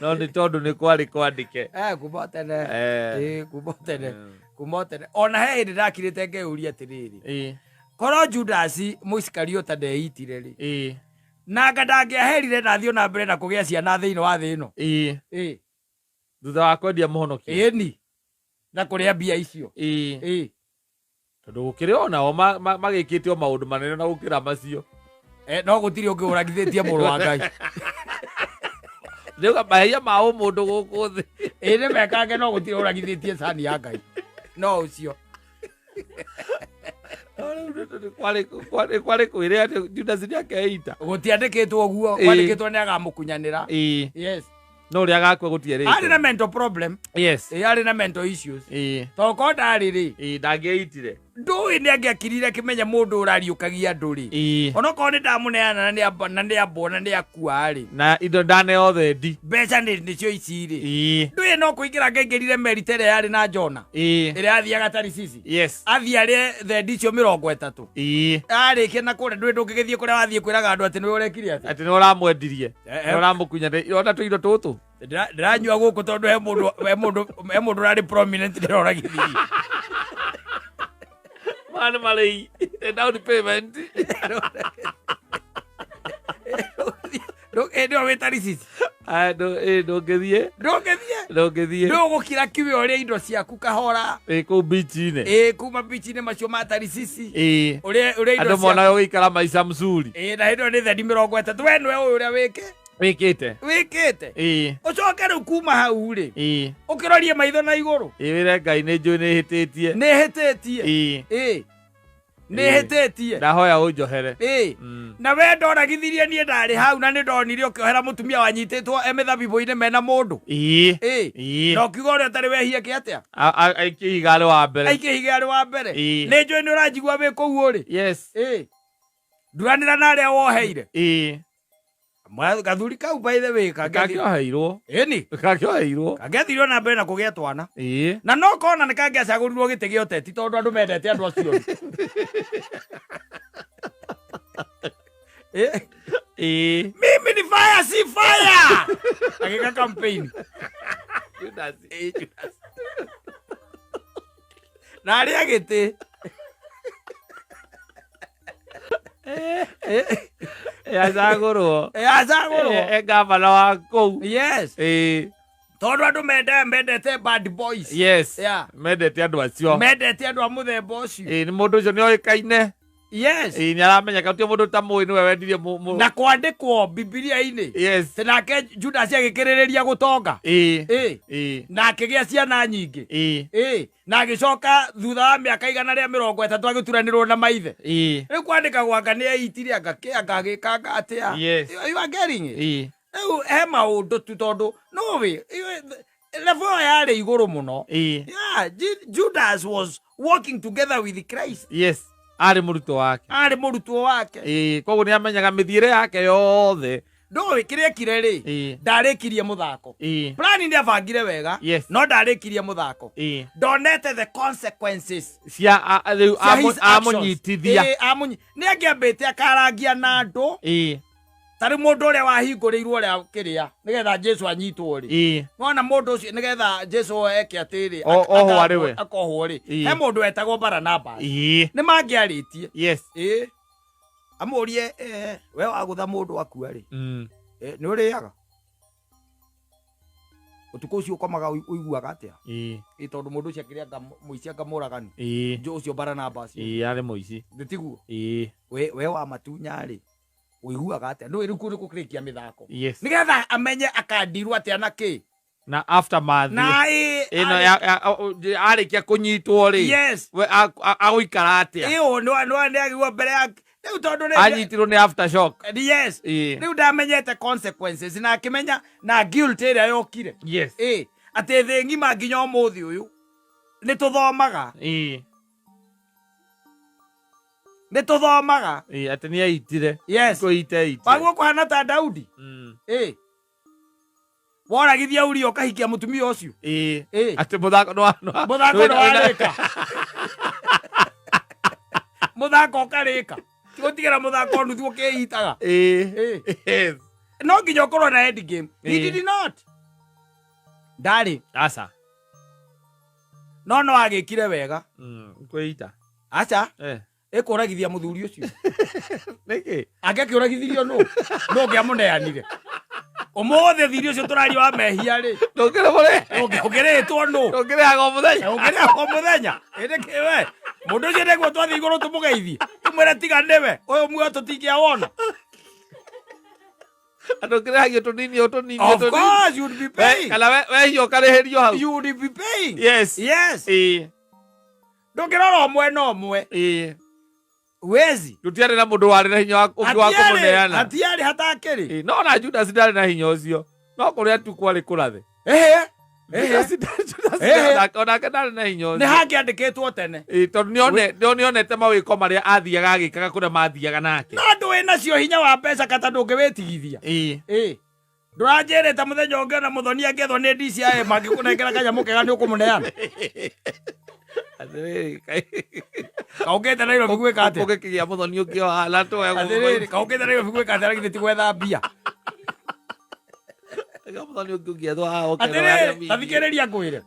No nĩ tondũ nĩ kwarĩ kwandĩke. Eh, kuma tene. Eh. Ĩ, kuma tene, kuma tene. Ona he hĩndĩ ndakirĩte ngeyũria atĩrĩrĩ, Ĩ. korwo Judas Mũisikariota ndeitire rĩ, Ĩ. nanga ndangĩaherire na athiĩ na mbere na kũgĩa ciana thĩinĩ wa thĩ ĩno. Ĩ. Ĩ. Thutha wa kwendia mũhonokia. Ĩni na kũrĩa mbia icio. Ĩ. Ĩ. Tondũ gũkĩrĩ onao magĩkĩte o maũndũ manene na gũkĩra macio. Eh, no gũtirĩ ũngĩ ũragithĩtie mũrũ wa Ngai. Rĩu mahĩia ma ũmũndũ gũkũ thĩ. Ĩ, nĩ mekange, no gũtirĩ ũragithĩtie cani ya Ngai no ũcio. No rĩu nĩ kwarĩ kwĩre atĩ Judas nĩ akeita. Gũtiandĩkĩtwo ũguo. Ĩ. Kwandĩkĩtwo nĩ agamũkunyanĩra. Ĩ. Yes. No ũrĩa agakua gũtierĩtwo. Arĩ na mental problem. Yes. Ĩ, arĩ na mental issues. Ĩ. Tondũ korwo ndarĩ rĩ, Ĩ, ndangĩeitire. Ndũĩ nĩ angĩakirire akĩmenya mũndũ ũrariũkagia andũ rĩ, Ĩ. onokorwo nĩ ndamũneana na na nĩ ambwo na nĩ akua rĩ, Na indo ndaneo thendi. Mbeca nĩ nĩcio ici rĩ. Ĩ. Ndũĩ no kũingĩra ngaingĩrire meri ta ĩrĩa yarĩ na Jona, Ĩ. ĩrĩa yathiaga Tarisisi, Yes. athiĩ arĩe thendi icio 30. Ĩ. Arĩkia na kũrĩa ndũĩ ndũngĩgĩthiĩ kũrĩa wathiĩ kwĩraga andũ atĩ nĩwe ũrekire atĩ Atĩ nĩ ũramwendirie. Eh, eh. Nĩ ũramũkunyanĩire ona tũindo tũtũ. Ndĩranyua gũkũ tondũ he mũndũ ũrarĩ prominent ndĩroragithirie. Maya nĩ marĩhi. Down payment. Hĩndĩ ĩyo wĩ Tarisisi. Aya, ĩ, ndũngĩthiĩ. Ndũngĩthiĩ. Ndũngĩthiĩ. Ndũĩ ũgũkira kiwe ũrĩa indo ciaku kahora. Ĩ, kũu bichi-inĩ. Ĩ, kuma bichi-inĩ macio ma Tarisisi, Ĩ. ũrĩa indo Andũ ciaku monaga ũgĩikara maica mzuri. Ĩ, na hĩndĩ ĩyo nĩ thendi 30 we nĩwe ũyũ ũrĩa wĩke Wĩkĩte. Wĩkĩte. Ĩ. Ũcoke rĩu kuma hau rĩ, Ĩ. ũkĩrorie maitho na igũrũ. Ĩ, wĩre Ngai nĩ njũĩ nĩ hĩtĩtie. Nĩ hĩtĩtie. Ĩ. Ĩ, nĩ Ĩ. hĩtĩtie. Ndahoya ũnjohere. Ĩ. Na we ndoragithirie niĩ ndarĩ hau na nĩ ndonire ũkĩohera mũtumia wanyitĩtwo e mĩthabibũ-inĩ mena mũndũ. Ĩ. Ĩ. Ĩ. Na ũkiuga ũrĩa ũtarĩ wehia kĩ atĩa, Aikie ihiga arĩ wa mbere. aikie ihiga arĩ wa mbere. Ĩ. Nĩ njũĩ nĩ ũranjigua wĩ kũu ũrĩ. Yes. Ĩ, nduranĩra na arĩa woheire. Ĩ. Gathuri kau, by the way, kangĩathire Kakĩoheirwo. Ĩni. Kakĩoheirwo. Kangĩathire na mbere na kũgĩa twana. Ĩ. Na no kona nĩ kangĩacagũrirwo gĩtĩ gĩa ũteti tondũ andũ mendete andũ acio. Ĩ. Ĩ. Mimi ni fire, si fire, agĩka campaign. Judas. Ĩ, Judas. Na arĩa gĩtĩ. Ĩ, acagũrwo. Ĩ, acagũrwo. Ĩ, gavana wa kũu. Yes. Ĩ. Tondũ andũ mendete bad boys. Yes. Yeah. Mendete andũ acio. Mendete andũ a mũthemba ũcio. Ĩ, nĩ mũndũ ũcio nĩ oĩkaine. Yes. Ĩ, nĩ aramenyeka ti mũndũ ta mũĩ nĩwe wendirie Na kwandĩkwo Bibilia-inĩ Yes. atĩ nake Judas agĩkĩrĩrĩria gũtonga. Ĩ. Ĩ. Ĩ. Na akĩgĩa ciana nyingĩ. Ĩ. Ĩ, na agĩcoka thutha wa mĩaka 130 agĩturanĩrwo na maithe. Ĩ. Rĩu kwandĩka gwaka nĩ eitire anga kĩ anga agĩkanga atĩa. Yes. You are getting it? Ĩ. Rĩu he maũndũ tu tondũ nũĩ level ĩyo yarĩ igũrũ mũno. Ĩ. Yeah, Judas was walking together with Christ. Yes, arĩ mũrutwo wake. Arĩ mũrutwo wake. Ĩ, koguo nĩ amenyaga mĩthiĩre yake yothe. Ndũĩ kĩrĩa ekire rĩ, Ĩ. ndarĩkirie mũthako. Ĩ. Plan nĩ abangire wega, Yes. no ndarĩkirie mũthako. Ĩ. Ndonete the consequences cia rĩu cia his actions. amũnyitithia. Ĩ, nĩ angĩambĩte akarangia na andũ. Ĩ. Tarĩ mũndũ ũrĩa wahingũrĩirwo ũrĩa kĩrĩa nĩgetha Jesu anyitwo rĩ. Wona mũndũ ũcio nĩgetha Jesu eke atĩrĩ, Ohwo arĩ we. Akohwo rĩ, he mũndũ wetagwo Baranaba. Nĩ mangĩarĩtie. Ĩĩ. Amũrie, we wagũtha mũndũ akua rĩ, nĩ ũrĩaga? Ũtukũ ũcio ũkomaga ũiguaga atĩa? Ĩ tondũ mũndũ ũcio akĩrĩ anga mũici anga mũragani. Ũcio Baranaba ũcio. Ĩĩ, arĩ mũici. Nĩ tiguo? We wa matunya rĩ, ũiguaga atĩa? Ndũĩ rĩu kũu nĩ kũrĩkia mĩthako. Nĩgetha amenye akandirwo atĩa na kĩ. Na aftermath. Na ĩ, Ĩno arĩ- arĩkia kũnyitwo rĩ. Yes. We agũikara atĩa? Ĩyo, nĩ agĩrwo mbere ya rĩu tondũ rĩ- Anyitirwo nĩ aftershock. Yes. Rĩu ndamenyete consequences na akĩmenya na guilt ĩrĩa yokire. Ĩ, atĩ thĩ ng'ima nginya ũmũthĩ ũyũ nĩ tũthomaga. Nĩ tũthomaga. Ĩ, atĩ nĩ aitire. Yes. Kũita aitire. Waguo kũhana ta Daudi. Ĩ. Woragithia Uria ũkahikia mũtumia ũcio. Ĩ. Ĩ. Atĩ mũthako nĩ wa- nĩ wa- Mũthako nĩ warĩka. Mũthako ũkarĩka. Ti gũtigĩra mũthako nuthu ũkĩitaga. Ĩ. Ĩ. Yes. No nginya ũkorwo na end game. He did not. Ndarĩ. Aca. No no agĩkire wega. Kwĩita. Aca. Ĩkũragithia mũthuri ũcio. Nĩkĩ? Angĩakĩũragithirio nũ? Nũ ũngĩamũneanire? Ũmũthĩ thiri ũcio tũraria wa mehia rĩ. Ndũngĩrĩ mũrĩ. Ũngĩrĩtwo nũ? Ndũngĩrĩhaga o mũthenya. Ũngĩrĩhaga o mũthenya. Ĩndĩ kĩ we? Mũndũ ũcio nĩguo twathiĩ igũrũ tũmũgeithie. Tũmwĩre tiga nĩwe. Ũyũ muoyo tũtingĩawona. Andũ ũngĩrĩhagio tũnini o tũnini o Of tũnini. course, you would be paying. Kana wehia ũkarĩhĩrio hau. You would be paying. Yes. Yes. Ndũngĩrora ũmwe na ũmwe. Wezi. Tũtiarĩ na mũndũ warĩ na hinya ũngĩ wa Hatiarĩ, kũmũneana. hatiarĩ hatakĩrĩ. No na Judas ndarĩ na hinya ũcio. No kũrĩa tu kwarĩ kũrathe. Judas Judas onake ndarĩ na hinya Nĩ ũcio. hangĩandĩkĩtwo tene. Tondũ nĩonete mawĩko marĩa athiaga agĩkaga kũrĩa mathiaga nake. No ndũĩ nacio hinya wa mbeca kata ndũngĩwĩtigithia. Ndũranjĩrĩte mũthenya ũngĩ ona mũthoni angĩethwo nĩ DCI mangĩkũnengera kanyamũ kega nĩ ũkũmũneana. Atĩrĩrĩ, Kaũkĩte Nairobi gwĩka atĩa? Ũngĩkĩgĩa mũthoni ũngĩ o haha, na tũwe Atĩrĩrĩ, kaũkĩte Nairobi gwĩka atĩa na githĩ ti gwetha mbia? Mũthoni ũngĩ ũngĩethwo haha ũkerwo Atĩrĩrĩ, harĩa mingi. ta thikĩrĩria ngwĩre.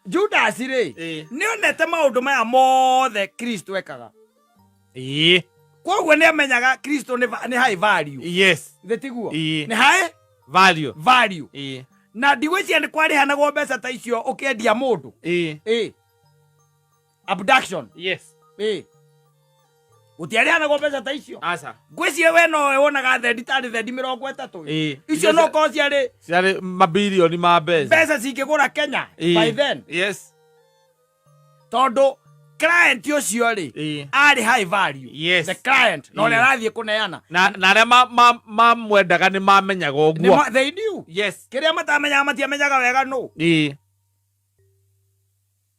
Judas rĩ, nĩonete maũndũ maya mothe Kristo ekaga. Koguo nĩamenyaga Kristo nĩ high value. Githĩ tiguo? Nĩ high value. Value. Na ndigwĩciria nĩ kwarĩhanagwo mbeca ta icio ũkĩendia mũndũ. Abduction. Gũtiarĩhanagwo mbeca ta icio. Aca. Ngwĩciria we nowe wonaga thendi tarĩ thendi mĩrongo ĩtatũ. Icio no korwo ciarĩ Ciarĩ mabilioni ma mbeca. Mbeca cingĩgũra Kenya by then. Tondũ client ũcio rĩ, arĩ high value. The client, na ũrĩa arathiĩ kũneana. Na arĩa mamwendaga nĩ mamenyaga ũguo. They knew. Kĩrĩa matamenyaga matiamenyaga wega nũ.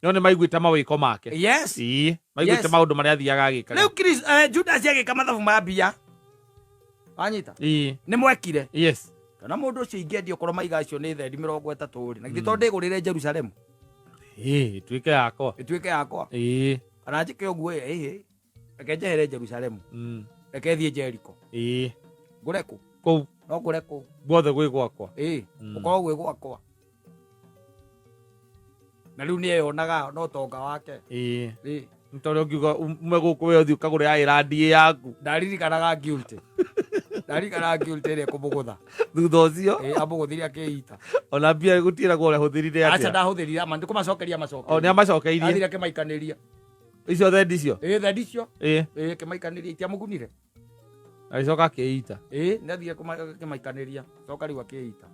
No nĩ maiguĩte mawĩko make. Maiguĩte maũndũ marĩa athiaga agĩkaga. Rĩu Judas agĩka mathabu ma mbia. Wanyita? Nĩ mwekire. Kana mũndũ ũcio ingĩendia okorwo maiga acio nĩ thendi mĩrongo ĩtatũ rĩ, na githĩ to ndĩgũrĩre Jerusalemu? Ĩtuĩke yakwa. Ĩtuĩke yakwa. Kana njĩke ũguo, Reke njehere Jerusalemu. Reke thiĩ Jericho. Ngũre kũ? Kũu. No ngũre kũ? Guothe gwĩ gwakwa. Gũkorwo gwĩ gwakwa. Na rĩu nĩeyonaga no tonga wake. Nĩ ta ũrĩa ũngiuga ume gũkũ we ũthiĩ ũkagũre island ĩ yaku. Ndaririkanaga guilty. Ndaririkanaga guilty ĩrĩa ĩkũmũgũtha. Thutha ũcio? Amũgũthire akĩita. Ona mbia gũtiĩragwo ũrĩa hũthĩrire atĩa. Aca ndahũthĩrire, ama nĩ kũmacokeria macokeirie. O, nĩ amacokeirie. Athire akĩmaikanĩria. Icio thendi icio? Thendi icio. Akĩmaikanĩria, itiamũgunire. Agĩcoka akĩita. Nĩ athire akĩmaikanĩria. Coka rĩu akĩita.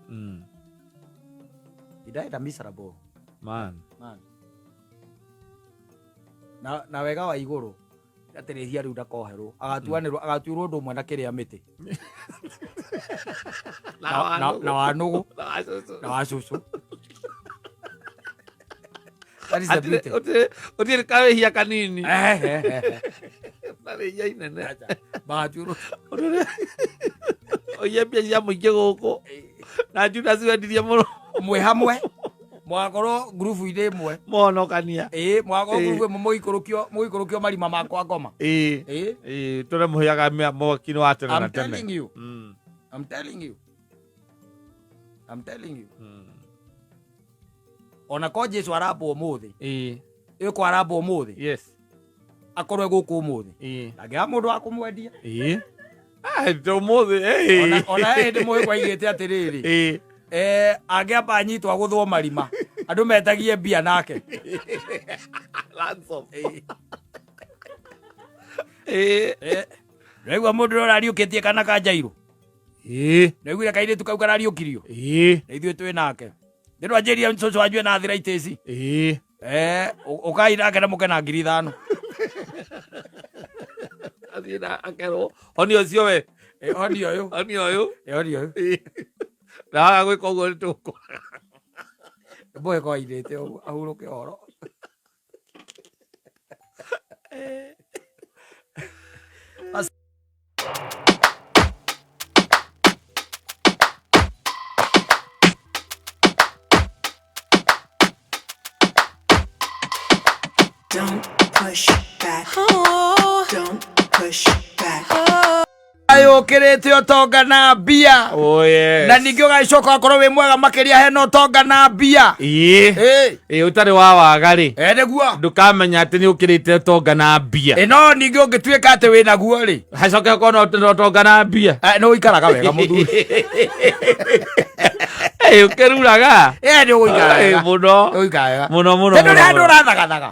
He died a miserable man. Man. Na wega wa igũrũ atĩrĩhia rĩu ndakoherwo, agatuanĩrwo, agatuĩrwo ũndũ ũmwe na kĩrĩa mĩtĩ. Na wa nũgũ. Na wa cũcũ. Na wa cũcũ. That is the Atĩrĩ, beauty. ũtirĩ kawĩhia kanini. Na rĩhia inene. Acha. Magatuĩrwo. Oiye mbia cia mũingĩ gũkũ. Na Judas wendirie mũno. Mwĩ hamwe. Mwakorwo ngurubu-inĩ ĩmwe. Mũhonokania. Mwakorwo ngurubu ĩmwe mũgĩikũrũkio marima makwa ngoma. Tũrĩa mũhĩaga mwaki-inĩ wa tene na I'm tene. telling you. I'm telling you. I'm telling you. Ona ko Jesu arambwo ũmũthĩ, ĩyo ko arambwo ũmũthĩ, akorwo e gũkũ ũmũthĩ. Ndangĩaga mũndũ wa kũmwendia. Ah, ũmũthĩ Ona he hĩndĩ mũhĩko aigĩte atĩrĩrĩ, angĩamba anyitwo agũthwo marima, andũ metagie mbia nake. Ransom. Nĩwaigua mũndũ ũrĩa ũrariũkĩtie kana ka Jairũ? Nĩwaiguire kairĩtu kau karariũkirio? Na ithuĩ twĩ nake. Nĩ ndwanjĩrire cũcũ wanyu ena arthritis. Ũkai nake na mũke na 5,000. Athiĩ na akerwo honi ũcio we. Honi ũyũ. Honi ũyũ. Honi ũyũ. Na waga gwĩka ũguo nĩ tũkũraga. Mũhĩko airĩte ũguo ahurũke ũhoro. Don't push back. Don't push back. Ayũkĩrĩte ũtonga na mbia. Oh, yes. Na ningĩ ũgagĩcoka ũgakorwo wĩ mwega makĩria hena ũtonga na mbia. Ĩ ũtarĩ wa waga rĩ. Nĩguo. Ndũkamenya atĩ nĩ ũkĩrĩte ũtonga na mbia. No ningĩ ũngĩtuĩka atĩ wĩ naguo rĩ. Hacoke ũkorwo na ũtonga na mbia. Nĩ ũikaraga wega mũthuri. Ũkĩruraga. Nĩ ũgũikara wega. Mũno. Nĩ ũgũikara wega. Mũno, mũno, Tondũ nĩ mũno, handũ mũno. ũrathagathaga.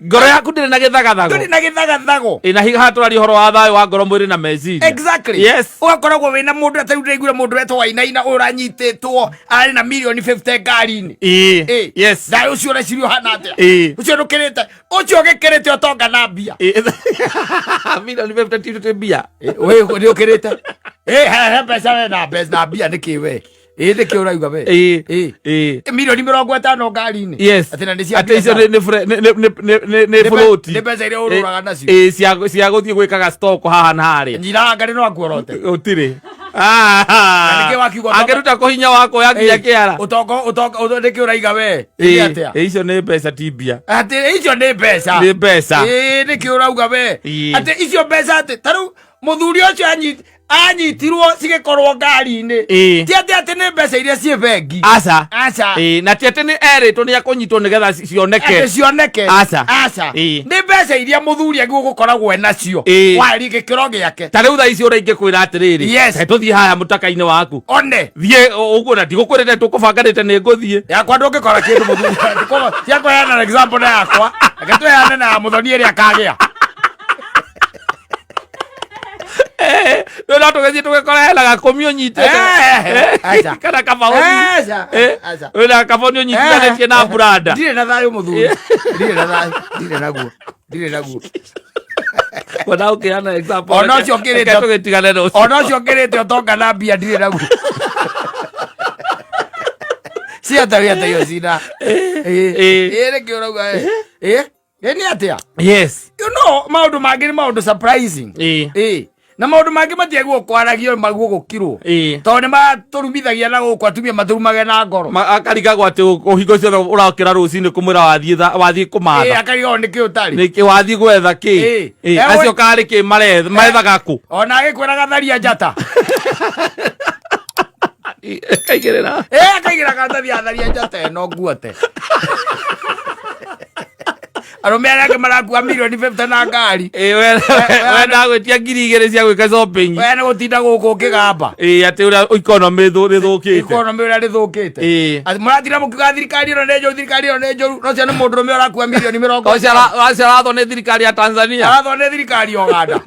Ngoro yaku ndĩrĩ na gĩthagathago. Ndũrĩ na gĩthagathago. Na higa haha tũraria ũhoro wa thayũ wa ngoro, mwĩrĩ na meciria. Exactly. Yes. Ũgakoragwo wĩna mũndũ atĩ rĩu ndĩraiguire mũndũ wetwo Wainaina ũranyitĩtwo arĩ na mirioni 50 ngari-inĩ. Yes. Thayũ ũcio ũreciria ũhana atĩa? Ũcio ndũkĩrĩte, ũcio ũgĩkĩrĩte ũtonga na mbia. Mirioni 50 ti ti mbia. We nĩ ũkĩrĩte. He mbeca we na mbeca na mbia nĩkĩ we? Nĩkĩ ũrauga we? Mirioni 50 ngari-inĩ. Yes. Atĩ na nĩ cia Atĩ icio biacara. nĩ float. Nĩ mbeca iria ũrũraga nacio. Cia gũthiĩ gwĩkaga stock haha na harĩa. Nyina anga nĩ no akuorote. Gũtirĩ. Na nĩkĩ wakiuga ũtonga- Angĩruta kũhinya wakwa ya nginya kĩara. Ũtonga, ũtonga, ũtonga, nĩkĩ ũraiga we? Nĩ atĩa? Icio nĩ mbeca ti mbia. Atĩ icio nĩ mbeca. Nĩ mbeca. Nĩkĩ ũrauga we? Atĩ icio mbeca atĩ, ta rĩu mũthuri ũcio anyitirwo cigĩkorwo ngari-inĩ. Ti atĩ atĩ nĩ mbeca iria ciĩ bengi. Aca. Aca. Na ti atĩ nĩ erĩtwo nĩ akũnyitwo nĩgetha cioneke. Atĩ cioneke. Aca. Aca. Nĩ mbeca iria mũthuri agĩrĩirwo gũkoragwo e nacio. Wari gĩkĩro gĩake. Ta rĩu thaa ici ũrĩa ingĩkwĩra atĩrĩrĩ. Yes. Reke tũthiĩ haha mũtaka-inĩ waku. One. Thiĩ ũguo na ndigũkwĩrĩte tũkũbanganĩte nĩ ngũthiĩ. Yakwa ndũngĩkora kĩndũ mũthuri. Ciakũheana example na yakwa. Reke tũheane na ya mũthoni ĩrĩa akagĩa. Rĩu no tũgĩthiĩ tũgĩkora hena gakũmi ũnyitĩte. Aca. Kana kabaũni. Aca, aca. Wĩna kabaũni ũnyitithanĩtie na branda. Ndirĩ na thayũ mũthuri. Ndirĩ na thayũ. Ndirĩ naguo. Ndirĩ naguo. Ona ũkĩheana example. Ona ũcio ũkĩrĩte- Reke tũgĩtigane na ũcio. Ona ũcio ũkĩrĩte ũtonga na mbia ndirĩ naguo. Ciata gĩata iyo cina. Nĩkĩ ũrauga, Nĩ atĩa? Yes. You know, maũndũ mangĩ nĩ maũndũ surprising. Na maũndũ mangĩ matiagĩrĩirwo kwaragio maguo gũkirwo. Tondũ nĩ matũrumithagia na gũkũ atumia matũrumage na ngoro. Akarigagwo atĩ ũhingo ciothe ũrokĩra rũcinĩ kũmwĩra wathiĩ wathiĩ kũmatha. Akarigagwo nĩkĩ ũtarĩ. Nĩkĩ wathiĩ gwetha kĩ? Acio karĩ kĩ marethaga kũ? Ona agĩkwĩraga tharia njata. Akaigĩrĩra. Akaigĩrĩra karatathi ya tharia njata ĩno nguote. Arũme arĩa angĩ marakua mirioni 50 na ngari. We ndagwĩtia ngiri igĩrĩ cia gwĩka shopping. We nĩ gũtinda gũkũ ũkĩgamba. Atĩ ũrĩa economy rĩthũkĩte. Economy ũrĩa rĩthũkĩte. Atĩ mũratinda mũkiuga thirikari ĩno nĩ njũru, thirikari ĩno nĩ njũru. No ũcio nĩ mũndũrũme ũrakua mirioni mĩrongo Ũcio arathwo nĩ thirikari ya Tanzania. Arathwo nĩ thirikari ya Uganda.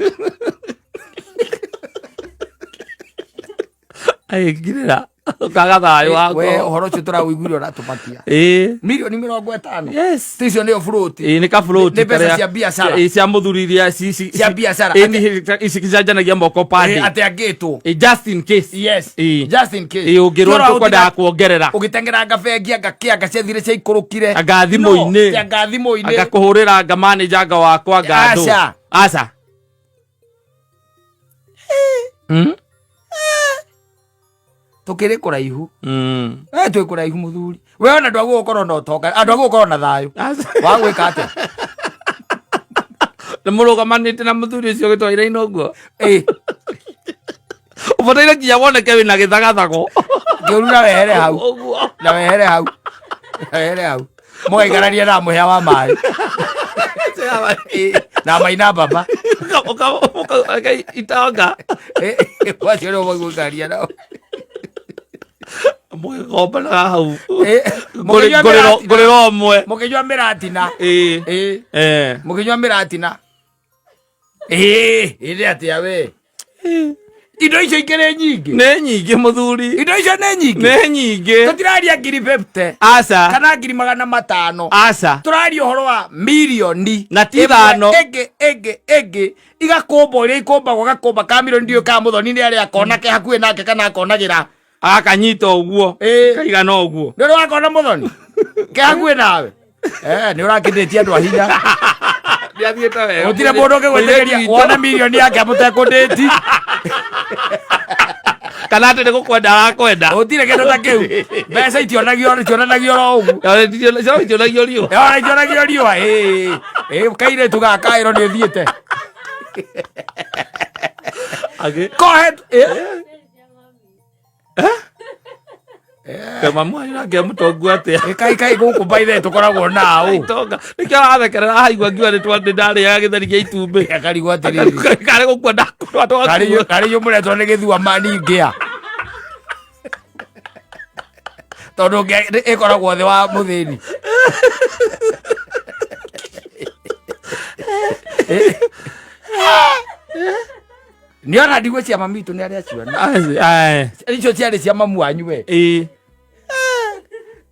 Aingĩrĩra. Ũkaga thayũ wa We, ngoro. ũhoro ũcio tũrawũiguire ũratũmakia. Mirioni mĩrongo ĩtano. Yes. Ti icio nĩyo float. Nĩ ka float Nĩ mbeca karĩa- cia biacara. Cia mũthuri iria Cia biacara. Nĩ ici cicanjanagia moko pande. Atĩ angĩtwo. Just in case. Yes. Just in case. Ũngĩrwo Tũra tũkwendaga ũtira- kuongerera. Ũgĩteng'eranga bengi anga kĩ anga ciathire ciaikũrũkire. Anga thimũ-inĩ. No, anga thimũ-inĩ. Anga kũhũrĩra anga manager anga wakwa anga andũ. Aca. Aca. Tũkĩrĩ kũraihu. Twĩ kũraihu mũthuri. We ona ndwagwo gũkorwo na ũtonga, andũ agwo gũkorwo na thayũ. Wa gwĩka atĩa? Nĩ mũrũgamanĩte na mũthuri ũcio ũgĩtwarire ino ũguo? Ũbataire nginya woneke wĩna gĩthagathago. Kĩũru na wehere hau. Ũguo. Na wehere hau. Na wehere hau. Mũgaikarania na mũhĩa wa maĩ. Na maina baba. Itonga. Wacio nĩo mũgũikaria nao. Mũgĩkombanaga hau. Mũkĩnyua mĩratina. Ngũrĩro ũmwe. Mũkĩnyua mĩratina. Ĩĩ. Ĩĩ. Eh. Mũkĩnyua mĩratina. Ĩĩ, ĩrĩ atĩa we? Indo icio ikĩrĩ nyingĩ. Nĩ nyingĩ mũthuri. Indo icio nĩ nyingĩ. Nĩ nyingĩ. Tũtiraria 50,000 Aca. kana 500,000. Aca. Tũraria ũhoro wa mirioni Na ti ĩmwe, ithano. ĩngĩ ĩngĩ ĩngĩ igakũmba ũrĩa ikũmbagwo gakũmba ka mirioni ndiũĩ kana mũthoni nĩ arĩa akona ke hakuhĩ nake kana akonagĩra. Agakanyita ũguo. Ĩĩ. Kaigana ũguo. Nĩ ũrĩ wakona mũthoni ke hakuhĩ nawe. Nĩ ũrakĩndĩtie andũ a hinya. Nĩathiĩte wega. Gũtirĩ mũndũ ũngĩgwĩtĩkĩria wone mirioni yake amũtekũndĩti. Kana atĩ nĩ gũkwenda arakwenda. Gũtirĩ kĩndũ ta kĩu. Mbeca itionagio itionanagio oro ũguo. Ciana itionagio riũa. Ona itionagio riũa. Ĩĩ. Ĩĩ kairĩtu gaka kaĩro nĩ ũthiĩte. Agĩ. Kohe. Mamu wanyu nake mũtongu atĩa? Kai kai gũkũ by the way tũkoragwo nao. Itonga. Nĩkĩo arathekerera ahaigua ngiuga nĩ ndarĩaga gĩtheri gĩa itumbĩ. Akarigwo atĩrĩrĩ. Karĩ gũkua ndakũrwa twakua. Karĩ inyuĩ mũretwo nĩ gĩthua mani ngĩa. Tondũ ngĩa ĩkoragwo thĩ wa mũthĩni. Nĩ ona ndigwo cia mami witũ nĩ arĩa ciona. Aye. Icio ciarĩ cia mamu wanyu we. Ĩĩ.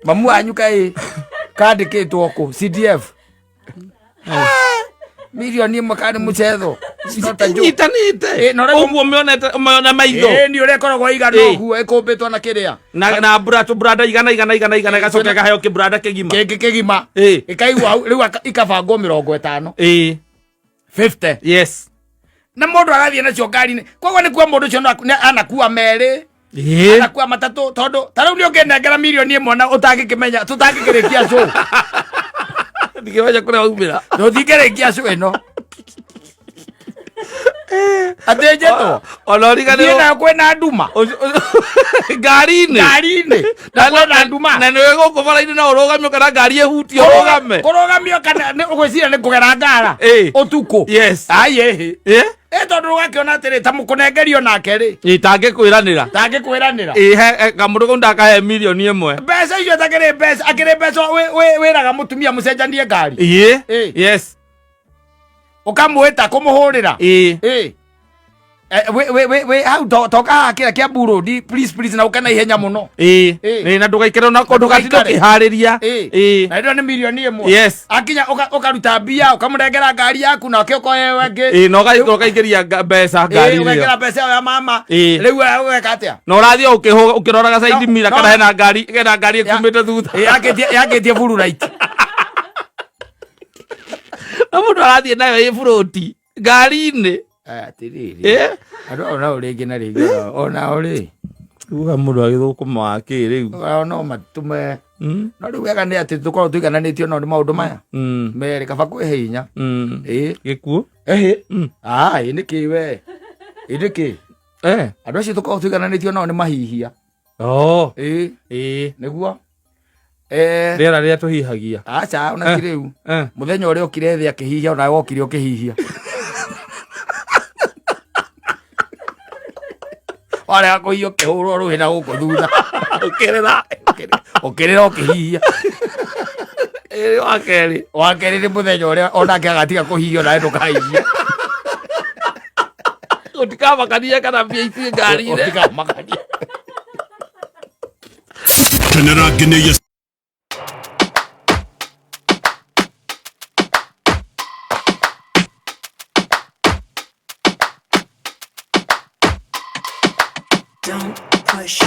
Mamu wanyu kaĩ kandĩkĩtwo kũ CDF. 1 million kana nĩ mũcetho. It's not a joke. Inyitanĩte. Ĩ, na ũrĩa- Ũguo mĩonete mĩone maitho. Ĩ, nĩ ũrĩa ĩkoragwo ĩigana Ĩ. ũguo ĩkũmbĩtwo na kĩrĩa. Na na tũburanda igana igana igana igana ĩgacoka ĩkaheo kĩburanda kĩgima. Kĩngĩ kĩgima. Ĩ. Ĩkaigwo hau rĩu ikabangwo 50. Ĩĩ. 50. Yes. Na mũndũ agathiĩ nacio ngari-inĩ. Koguo nĩ kuo mũndũ ũcio anakua merĩ. Ĩĩ. Anakua matatũ tondũ ta rĩu nĩ ũngĩnengera 1 million na ũtangĩkĩmenya tũtangĩkĩrĩkia show. Ndingĩmenya kũrĩa waumĩra. Tũtingĩrĩkia show ĩno. Atĩ njetwo. Ona Thiĩ ũriganĩrwo nayo kwĩna nduma. Ngari-inĩ. Ngari-inĩ. Na kwĩna nduma. Na nĩwe gũkũ bara-inĩ no ũrũgamio kana ngari ĩhutio ũrũgame. Kũrũgamio kana nĩ ũgwĩciria nĩ kũgera ngara. Ĩ. Ũtukũ. Yes. Ai ĩhĩ. Ĩ? Ĩ tondũ ũgakĩona atĩrĩ ta mũkũnengerio nake rĩ. Ĩ tangĩkwĩranĩra. Tangĩkwĩranĩra. Ĩ he kamũndũ kau ndakahe 1 million. Mbeca icio takĩrĩ mbeca akĩrĩ mbeca wĩraga mũtumia mũcenjanie ngari. Ĩ. Ĩ. Yes. Ũkamwĩta kũmũhũrĩra. Ĩ. Ĩ. We hau toka haha kĩrĩa kĩa Burundi please please na ũke na ihenya mũno. Ĩ. Ĩ. Ĩ na ndũgaikare ona ko ndũgatinda Ndũgaikare. ũkĩharĩria. Ĩ. Ĩ. Na ĩno nĩ 1 million. Yes. Akinya ũkaruta mbia ũkamũnengera ngari yaku nake ũkoya ĩyo ĩngĩ. Ĩ na ũkaingĩria mbeca Ĩ, ngari-inĩ ĩyo. ũgekĩra mbeca ĩyo ya mama. Ĩ. Rĩu we ũgeka atĩa? Na ũrathiĩ ũkĩroraga side No, mirror no. kana hena ngari hena ngari ĩkumĩte thutha. Ĩ, yakĩtie blue light. Na mũndũ arathiĩ nayo ĩ burũti ngari-inĩ. Atĩrĩrĩ. Ĩ. Andũ onao rĩngĩ na rĩngĩ onao rĩ. Uga mũndũ agĩthũkũma wa kĩ rĩu. Onao no matũme. No rĩu wega nĩ atĩ tũkorwo tũigananĩtio nao nĩ maũndũ maya. Merĩ kaba kwĩhe hinya. Ĩ. Gĩkuũ. Ĩhĩ. Ah, ĩ nĩkĩ we? Ĩ nĩkĩ? Eh. Andũ acio tũkoragwo tũigananĩtio nao nĩ mahihia. Oh. Ĩ. Ĩ. Nĩguo. Rĩera rĩrĩa tũhihagia. Aca ona ti rĩu. Mũthenya ũrĩa okire thĩ akĩhihia ona wokire ũkĩhihia. Warega kũhihia ũkĩhũrwo rũhĩ na gũkũ thutha. Ũkĩrĩra. Ũkĩrĩra ũkĩhihia. Ĩ wa kerĩ. Wa kerĩ nĩ mũthenya ũrĩa onake agatiga kũhihia onawe ndũkahihia. Gũtikamakania kana mbia ici ngari-inĩ. Gũtikamakania. Kenera ngeneia Don't push